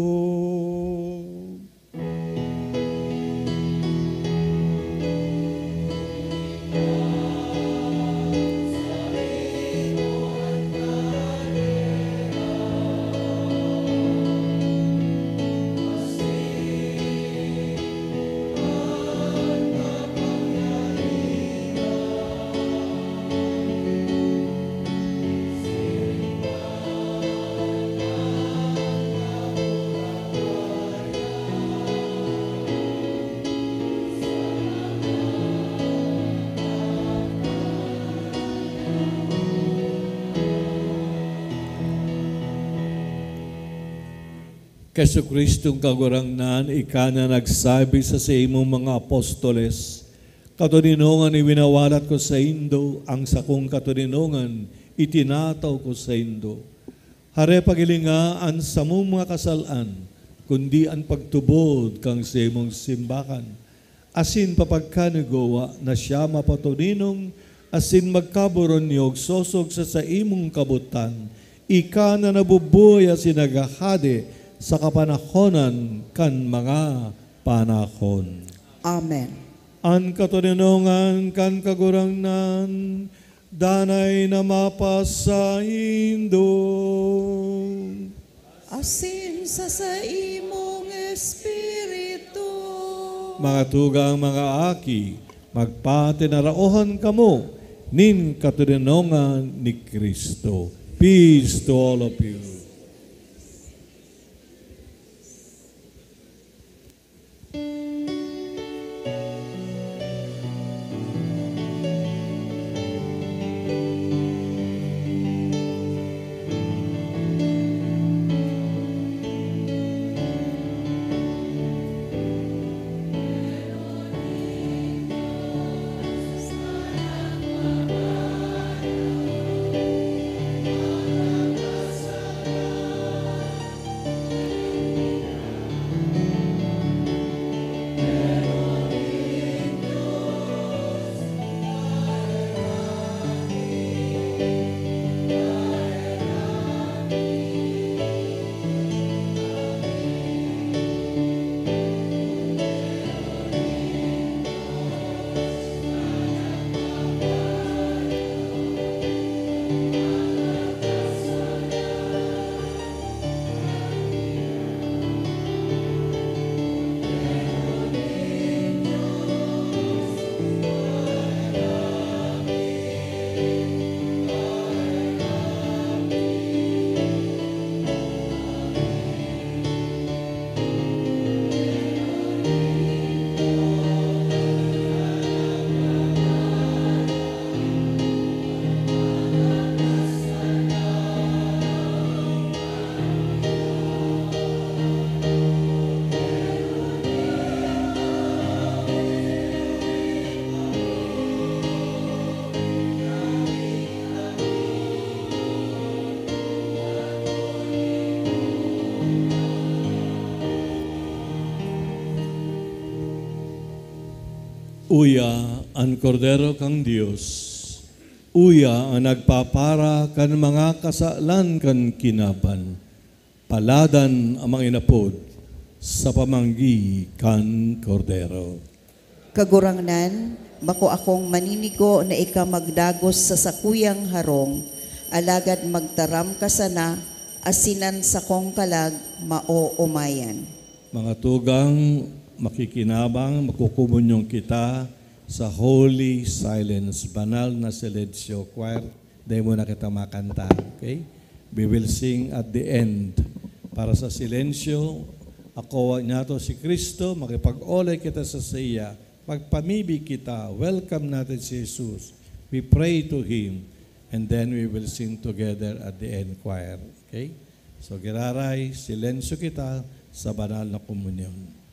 Jesu-Cristong Kagurangnan, ika na nagsabi sa saimong mga apostoles, "Katoninongan iwinawalat ko saindo, ang sakong katoninongan itinataw ko saindo." Hare, paghilinga an samong mga kasal-an, kundi an pagtubod kan saimong simbakan, asin papagkanigowa na siya mapatoninong asin magkaboronyog sosog sa saimong kabotan, ika na nabubuhay asin naghahade sa kapanahonan kan mga panahon. Amen. An katoninongan kan Kagurangnan danay na mapasaindo. Asin sa saimong espiritu. Mga tugang, mga aki, magpatinaraohan kamo nin katoninongan ni Cristo. Peace to all of you. Uya an Kordero kan Dios. Uya an nagpapara kan mga kasalan kan kinaban. Paladan an mga inapod sa pamanggi kan Kordero. Kagurangnan, bako akong maninigo na ika magdagos sa sakuyang harong, alagad magtaram ka sana, asin an sakong kalag maoomayan. Mga tugang, makikinabang, magkukomunyon kita sa Holy Silence, Banal na Silencio Choir. Dai muna kita makanta, okay? We will sing at the end. Para sa silensyo, akoa niyato si Cristo, makipag-olay kita sa saiya, magpamibi kita, welcome natin si Jesus. We pray to Him, and then we will sing together at the end, choir. Okay? So, giraray, silensyo kita sa banal na komunyon.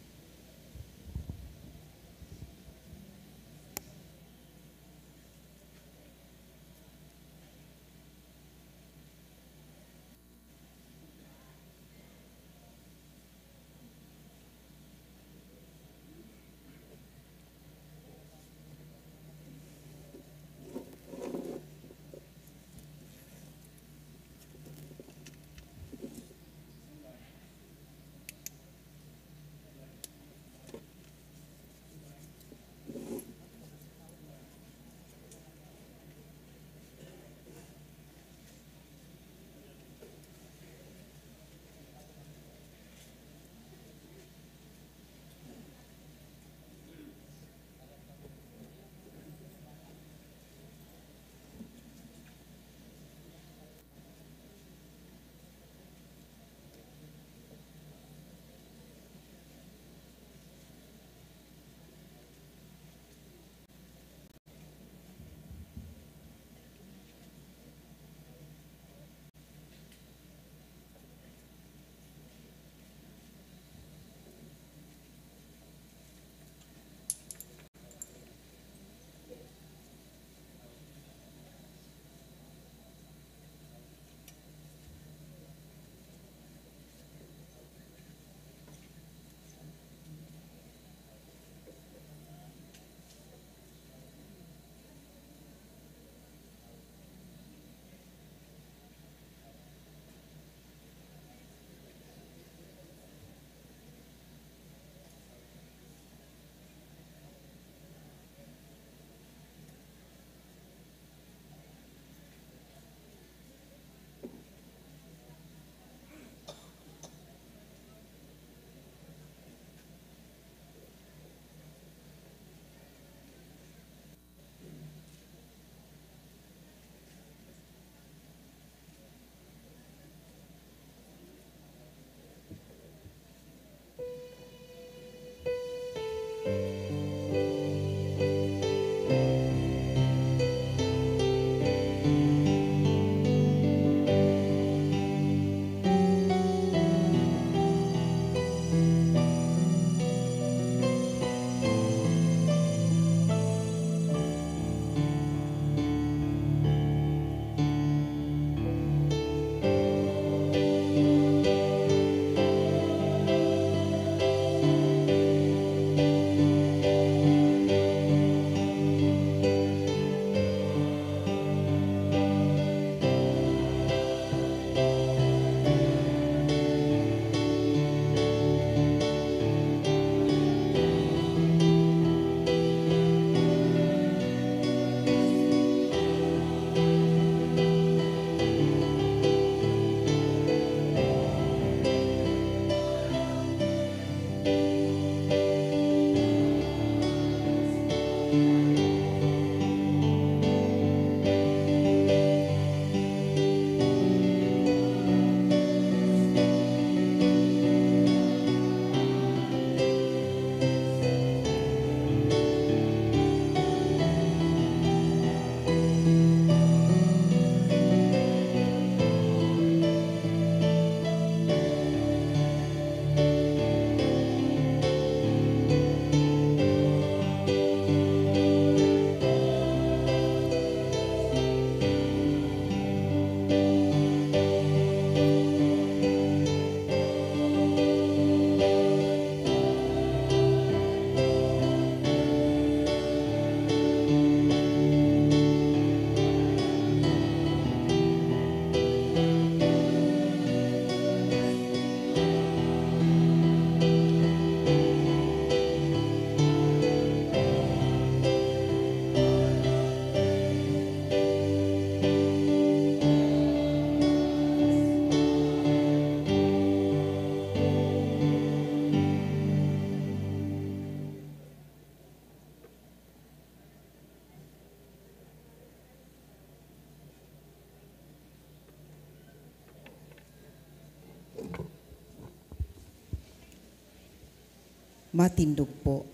Matindog po.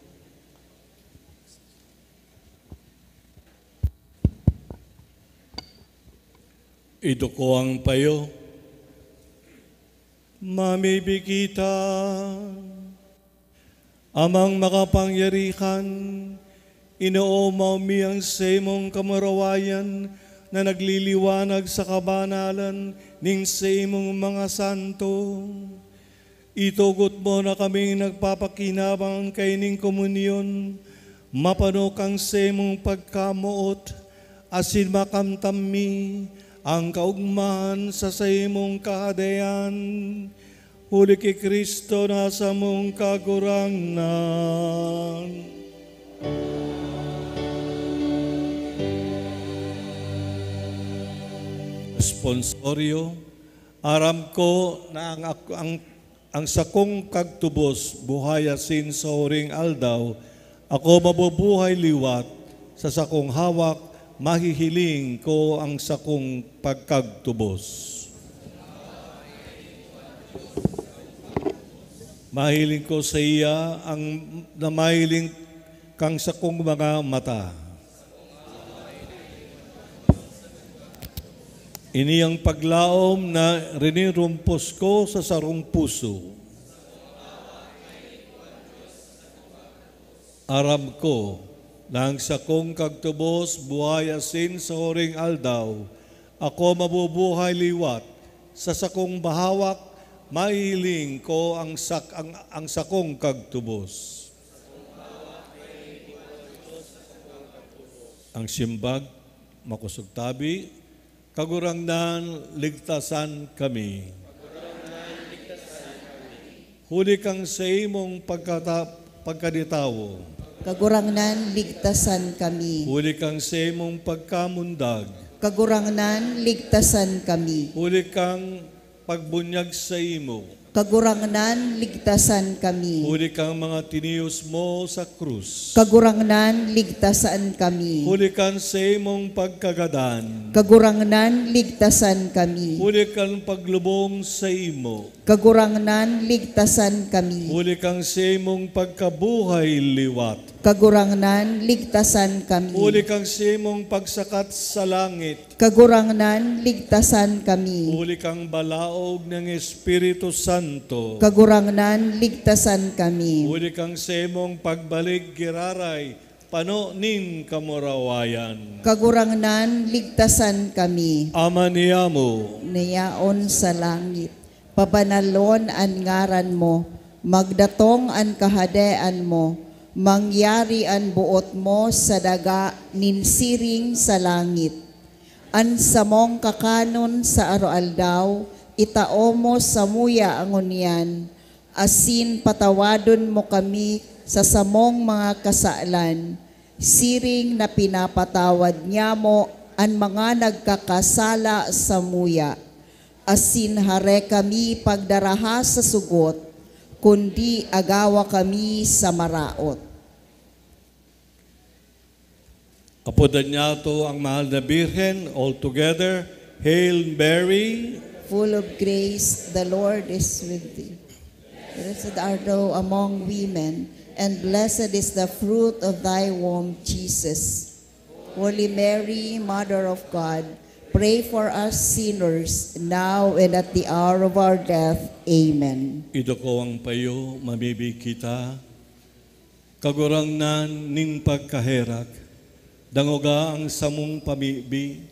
Iduko ang payo. Mamibi kita. Amang makapangyarihan, inoomaw mi ang saimong kamurawayan na nagliliwanag sa kabanalan nin saimong mga santo. Itugot mo na kaming nagpapakinabang kaining komunyon, mapano kang saimong pagkamoot, asin makamtan mi an kaogmahan sa saimong Kahadean, huli ki Cristo na samong Kagurangnan. Responsorio. Aram ko na ang ak-, ang, ang sakong kagtubos, buhay asin sa huring aldaw, ako mabubuhay liwat. Sa sakong hawak, mahihiling ko ang sakong pagkagtubos. Mahiling ko saiya ang na mahiling kang sakong mga mata. Ini ang paglaom na rinirumpos ko sa sarong puso. Aram ko na ang sakong kagtubos, buhay asin sa huring aldaw, ako mabubuhay liwat. Sa sakong bahawak, mahihiling ko ang sak-, ang, ang sakong kagtubos. Ang simbag, makosog tabi, Kagurangnan, ligtasan kami. Huli kang saimong pagkata-, pagkaditawo. Kagurangnan, ligtasan kami. Huli kang saimong pagkamundag. Kagurangnan, ligtasan kami. Huli kang pagbunyag saimo. Kagurangnan, ligtasan kami. Huli kang mga tiniyos mo sa krus. Kagurangnan, ligtasan kami. Huli kan saimong pagkagadan. Kagurangnan, ligtasan kami. Huli kan paglubong saimo. Kagurangnan, ligtasan kami. Huli kang saimong pagkabuhay liwat. Kagurangnan, ligtasan kami. Huli kang saimong pagsakat sa langit. Kagurangnan, ligtasan kami. Huli kang balaog nin Espiritu Santo. Kagurangnan, ligtasan kami. Huli kang saimong pagbalik giraray, pano nin kamurawayan. Kagurangnan, ligtasan kami. Ama niyamo. Na yaon sa langit. Pabanalon an ngaran mo. Magdatong an Kahadean mo. Mangyari an boot mo sa daga nin siring sa langit. An samong kakanon sa aroaldaw, itao mo samuya ngunyan, asin patawadon mo kami sa samong mga kasalan, siring na pinapatawad nyamo an mga nagkakasala samuya. Asin hare kami pagdaraha sa sugot, kundi agawa kami sa maraot. Apodan niyato ang mahal na Birhen, all together, Hail Mary, full of grace, the Lord is with thee. Blessed art thou among women, and blessed is the fruit of thy womb, Jesus. Holy Mary, Mother of God, pray for us sinners, now and at the hour of our death. Amen. Iduko ang payo, mamibi kita. Kagurangnan nin pagkaherak, dangoga ang samong pamibi,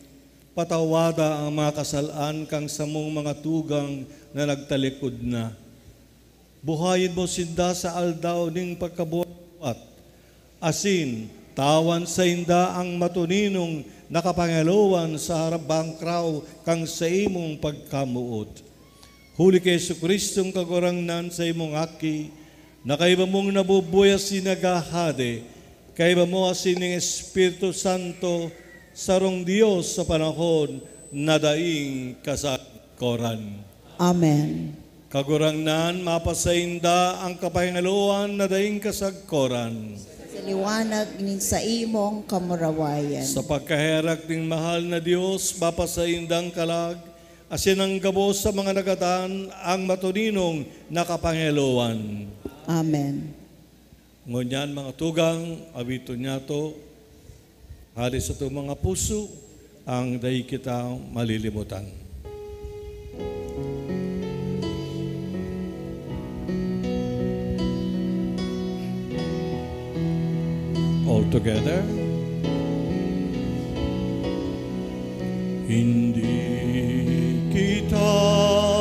patawada ang mga kasalan kan samong mga tugang na nagtalikod na. Buhayon mo sinda sa aldaw nin pagkabuhay liwat, asin tawan sainda ang matuninong na kapangyalowan sa harabang kraw kan saimong pagkamoot. Huli ki Jesu-Cristong Kagurangnan, saimong Aki, na kaiba mong nabubuhay asin naghahade, kaiba mo asin nin Espiritu Santo, sarong Dios sa panahon na daing kasagkoran. Amen. Kagurangnan, mapasainda ang kapahingaloan na daing kasagkoran. Sa liwanag nin saimong kamurawayan. Sa pagkaherak nin mahal na Dios, mapasaindang kalag, asin ang gabos sa mga nagadan ang matuninong na kapahingaloan. Amen. Ngunyan, mga tugang, awiton niyato, hale sa atong mga puso, ang dai kita malilimutan. All together. Hindi kita malilimutan.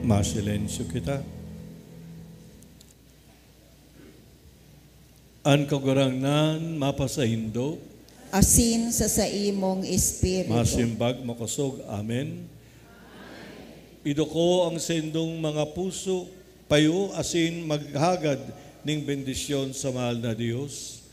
Masilensyo kita. An Kagurangnan mapasaindo. Asin sa saimong espiritu. Masimbag makosog. Amen. Iduko ang saindong mga puso, payo asin maghagad ning bendisyon sa mahal na Dios.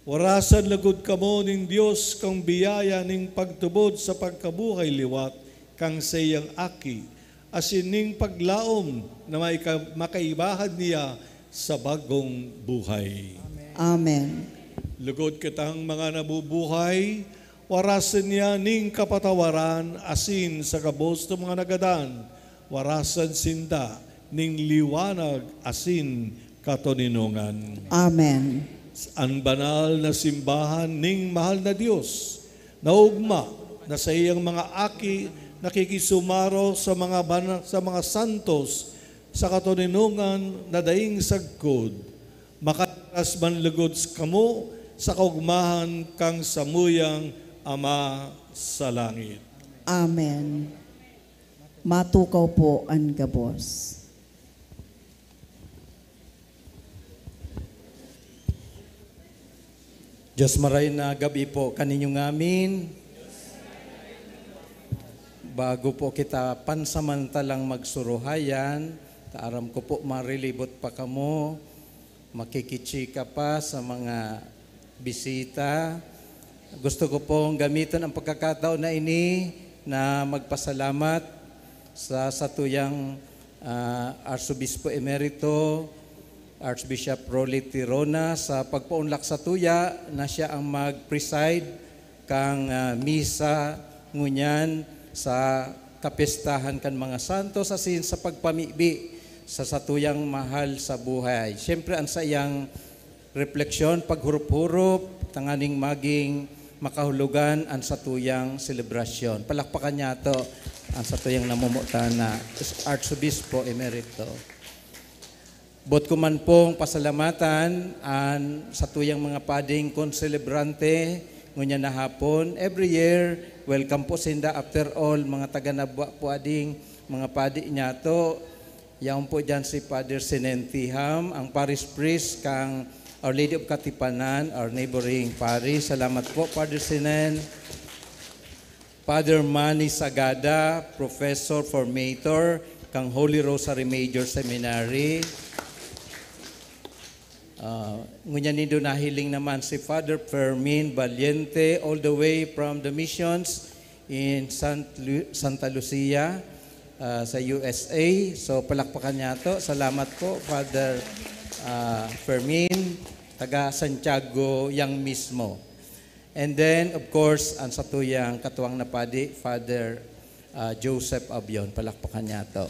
Warasan logod kamo nin Dios kan biyaya nin pagtubod sa pagkabuhay liwat kan saiyang Aki, asin nin paglaom na maika-, makaibahan niya sa bagong buhay. Amen. Lugod kitang mga nabubuhay, warasan niya nin kapatawaran asin sa gabos na mga nagadan, warasan sinda nin liwanag asin katoninongan. Amen. An banal na simbahan nin mahal na Dios, naogma na saiyang mga aki nakikisumaro sa mga bana-, sa mga santos sa katoninongan na daing sagkod, makahiras man lugod kamo sa kaogmahan kan samuyang Ama sa langit. Amen. Matukaw po an gabos. Diyos, maray na gabi po kaninyo ngamin. Bago po kita pansamantalang magsuruhayan, ta aram ko po mariribot pa kamo, makikichika pa sa mga bisita. Gusto ko pong gamiton ang pagkakataon na ini na magpasalamat sa satuyang, ah, Arsobispo Emerito, Archbishop Rolly Tirona, sa pagpaunlak satuya na siya ang mag-preside kan, ah, misa ngunyan sa kapestahan kan mga santos asin sa pagpamibi sa satuyang mahal sa buhay. Siyempre, ang saiyang refleksyon, paghurup-hurup, tanganing maging makahulugan an satuyang selebrasyon. Palakpakan niyato ang satuyang namomotan na Arsobispo Emerito. Boot ko man pong pasalamatan an satuyang mga pading konselebrante ngunyan na hapon. Every year, welcome po sinda. After all, mga taga Nabua po ading mga padi niyato. Yaon po diyan si Father Sinen Tiham, ang parish priest kan Our Lady of Katipanan, our neighboring parish. Salamat po, Father Sinen. Father Manny Sagada, Professor Formator kan Holy Rosary Major Seminary. Ah, ngunyan nindo nahiling naman si Father Fermin Valiente, all the way from the missions in Sant Lu-, Santa Lucia, ah, sa U S A. So, palakpakan niyato. Salamat po, Father, ah, Fermin, taga Santiago yang mismo. And then, of course, ang satuyang katuwang na padi, Father, ah, Joseph Abion. Palakpakan niyato.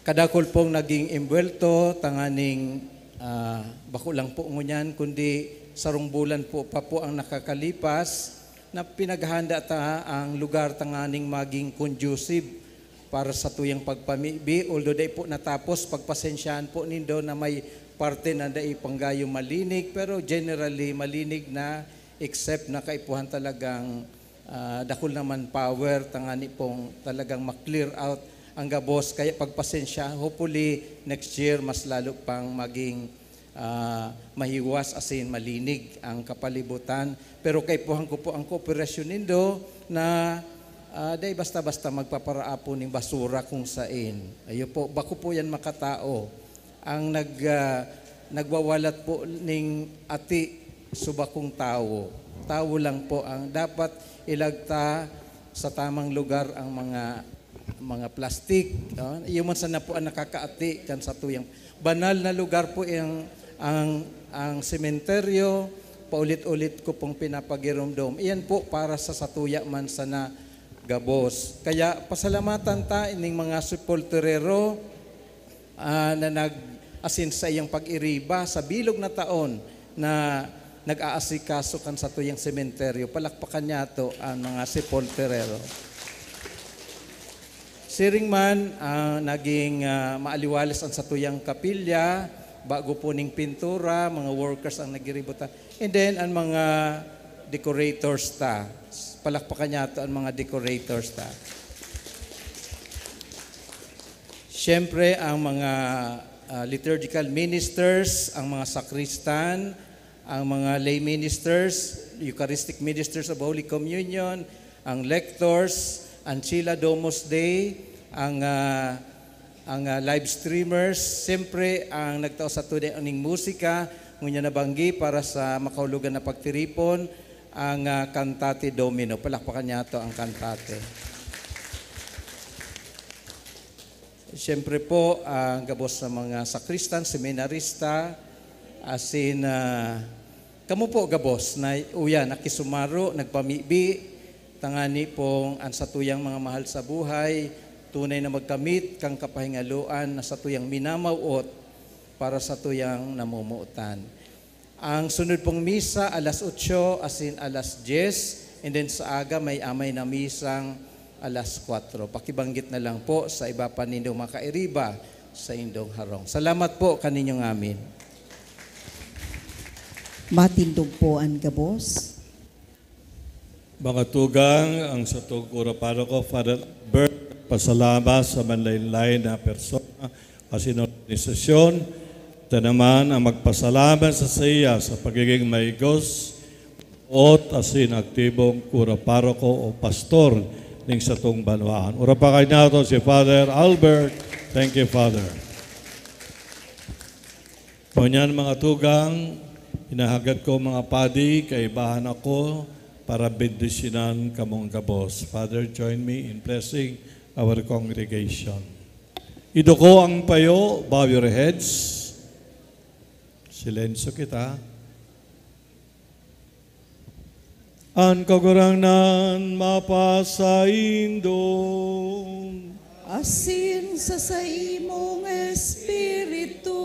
Kadakul pong naging imbuwelto, tanganing, ah, bako lang po ngunyan, kundi sarong bulan po pa po ang nakakalipas na pinaghahanda ta ang lugar tanganing maging conducive para satuyang pagpamibi. Although dai po natapos, pagpasensyahan po nindo na may parte na dai panggayo malinig, pero generally malinig na, except na kaipuhan talagang, ah, dakul na manpower, tangani pong talagang ma-clear out ang gabos. Kaya pagpasensya, hopefully next year mas lalo pang maging, ah, mahiwas asin malinig ang kapalibutan. Pero kaipuhan ko po ang kooperasyon nindo na, ah, dai basta-basta magpaparaapon nin basura kung sain. Ayo po, bako po yan makatao. Ang nag-, ah, nagwawalat po ning ati, subakong tawo. Tawo lang po ang dapat ilagta sa tamang lugar ang mga, mga plastik, no? Iyo man sana po ang nakakaati kan satuyang banal na lugar po ang, ang, ang sementeryo. Paulit-ulit ko pong pinapagiromdom. Iyan po para sa satuya man sana gabos. Kaya pasalamatan ta ining mga sepulturero, ah, na nag-asin sa iyang pag-iriba sa bilog na taon na nag-aasikaso kan satuyang sementeryo. Palakpakan niyato ang mga sepulturero. Siring man, ah, naging, ah, maaliwalas ang satuyang kapilya, bago po ning pintura, mga workers ang nagiributan. And then, ang mga decorators ta. Palakpakan niyato ang mga decorators ta. Siyempre, ang mga, ah, liturgical ministers, ang mga sakristan, ang mga lay ministers, Eucharistic Ministers of Holy Communion, ang lectors, ang Chila Domus Dei, ang, ah, ang, ah, live streamers, siyempre, ang nagtao sa tunay ning musika, ngunyan nabanggi para sa makahulugan na pagtiripon, ang, ah, Cantate Domino. Palakpakan niyato ang Cantate. Siyempre po, ang gabos sa mga sakristan, seminarista, asin, ah, kamo po gabos na uya, nakisumaro, nagpamibi, tangani pong ang satuyang mga mahal sa buhay, tunay na magkamit kan kapahingaloan na satuyang minamawot para satuyang namomotan. Ang sunod pong misa, alas otso asin alas dyes, and then sa aga may amay na misang alas kwatro. Pakibanggit na lang po sa iba pa nindong makairiba sa indong harong. Salamat po kaninyo ngamin. Matindog po an gabos. Mga tugang, ang satong kura paroko, Father Albert, pasalamat sa manlain-lain na persona asin organisasyon. Ito naman ang magpasalamat sa saiya sa pagiging maigos, ot asin aktibong kura paroko o pastor ning satong banwaan. Urapakan niyato si Father Albert. Thank you, Father. Ngunyan, mga tugang, hinahagad ko, mga padi, kaibahan ako para bendisyonan kamong gabos. Father, join me in blessing our congregation. Iduko ang payo, bow your heads. Silensyo kita. An Kagurangnan mapasaindo. Asin sa saimong espiritu.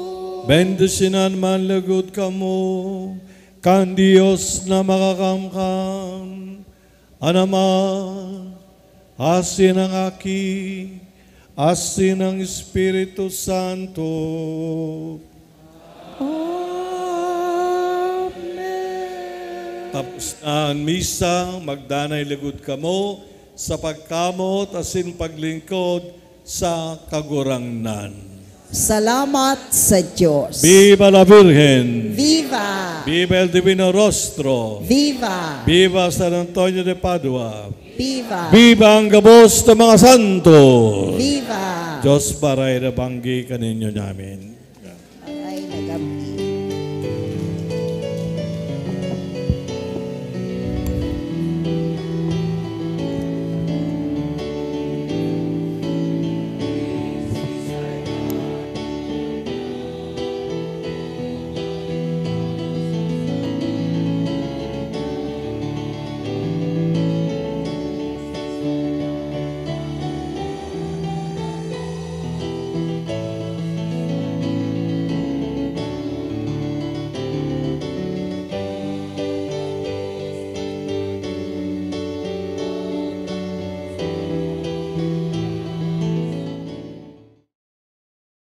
Bendisyonan man lugod kamo kan Dios na Makakamkam, an Ama, asin an Aki, asin an Espiritu Santo. Amen. Tapos na an misa, magdanay lugod kamo sa pagkamot asin paglingkod sa Kagurangnan. Salamat sa Diyos. Viva la Virgen! Viva! Viva el Divino Rostro! Viva! Viva San Antonio de Padua! Viva! Viva ang gabos ng mga santos! Viva! Diyos baray na banggi kaninyo namin.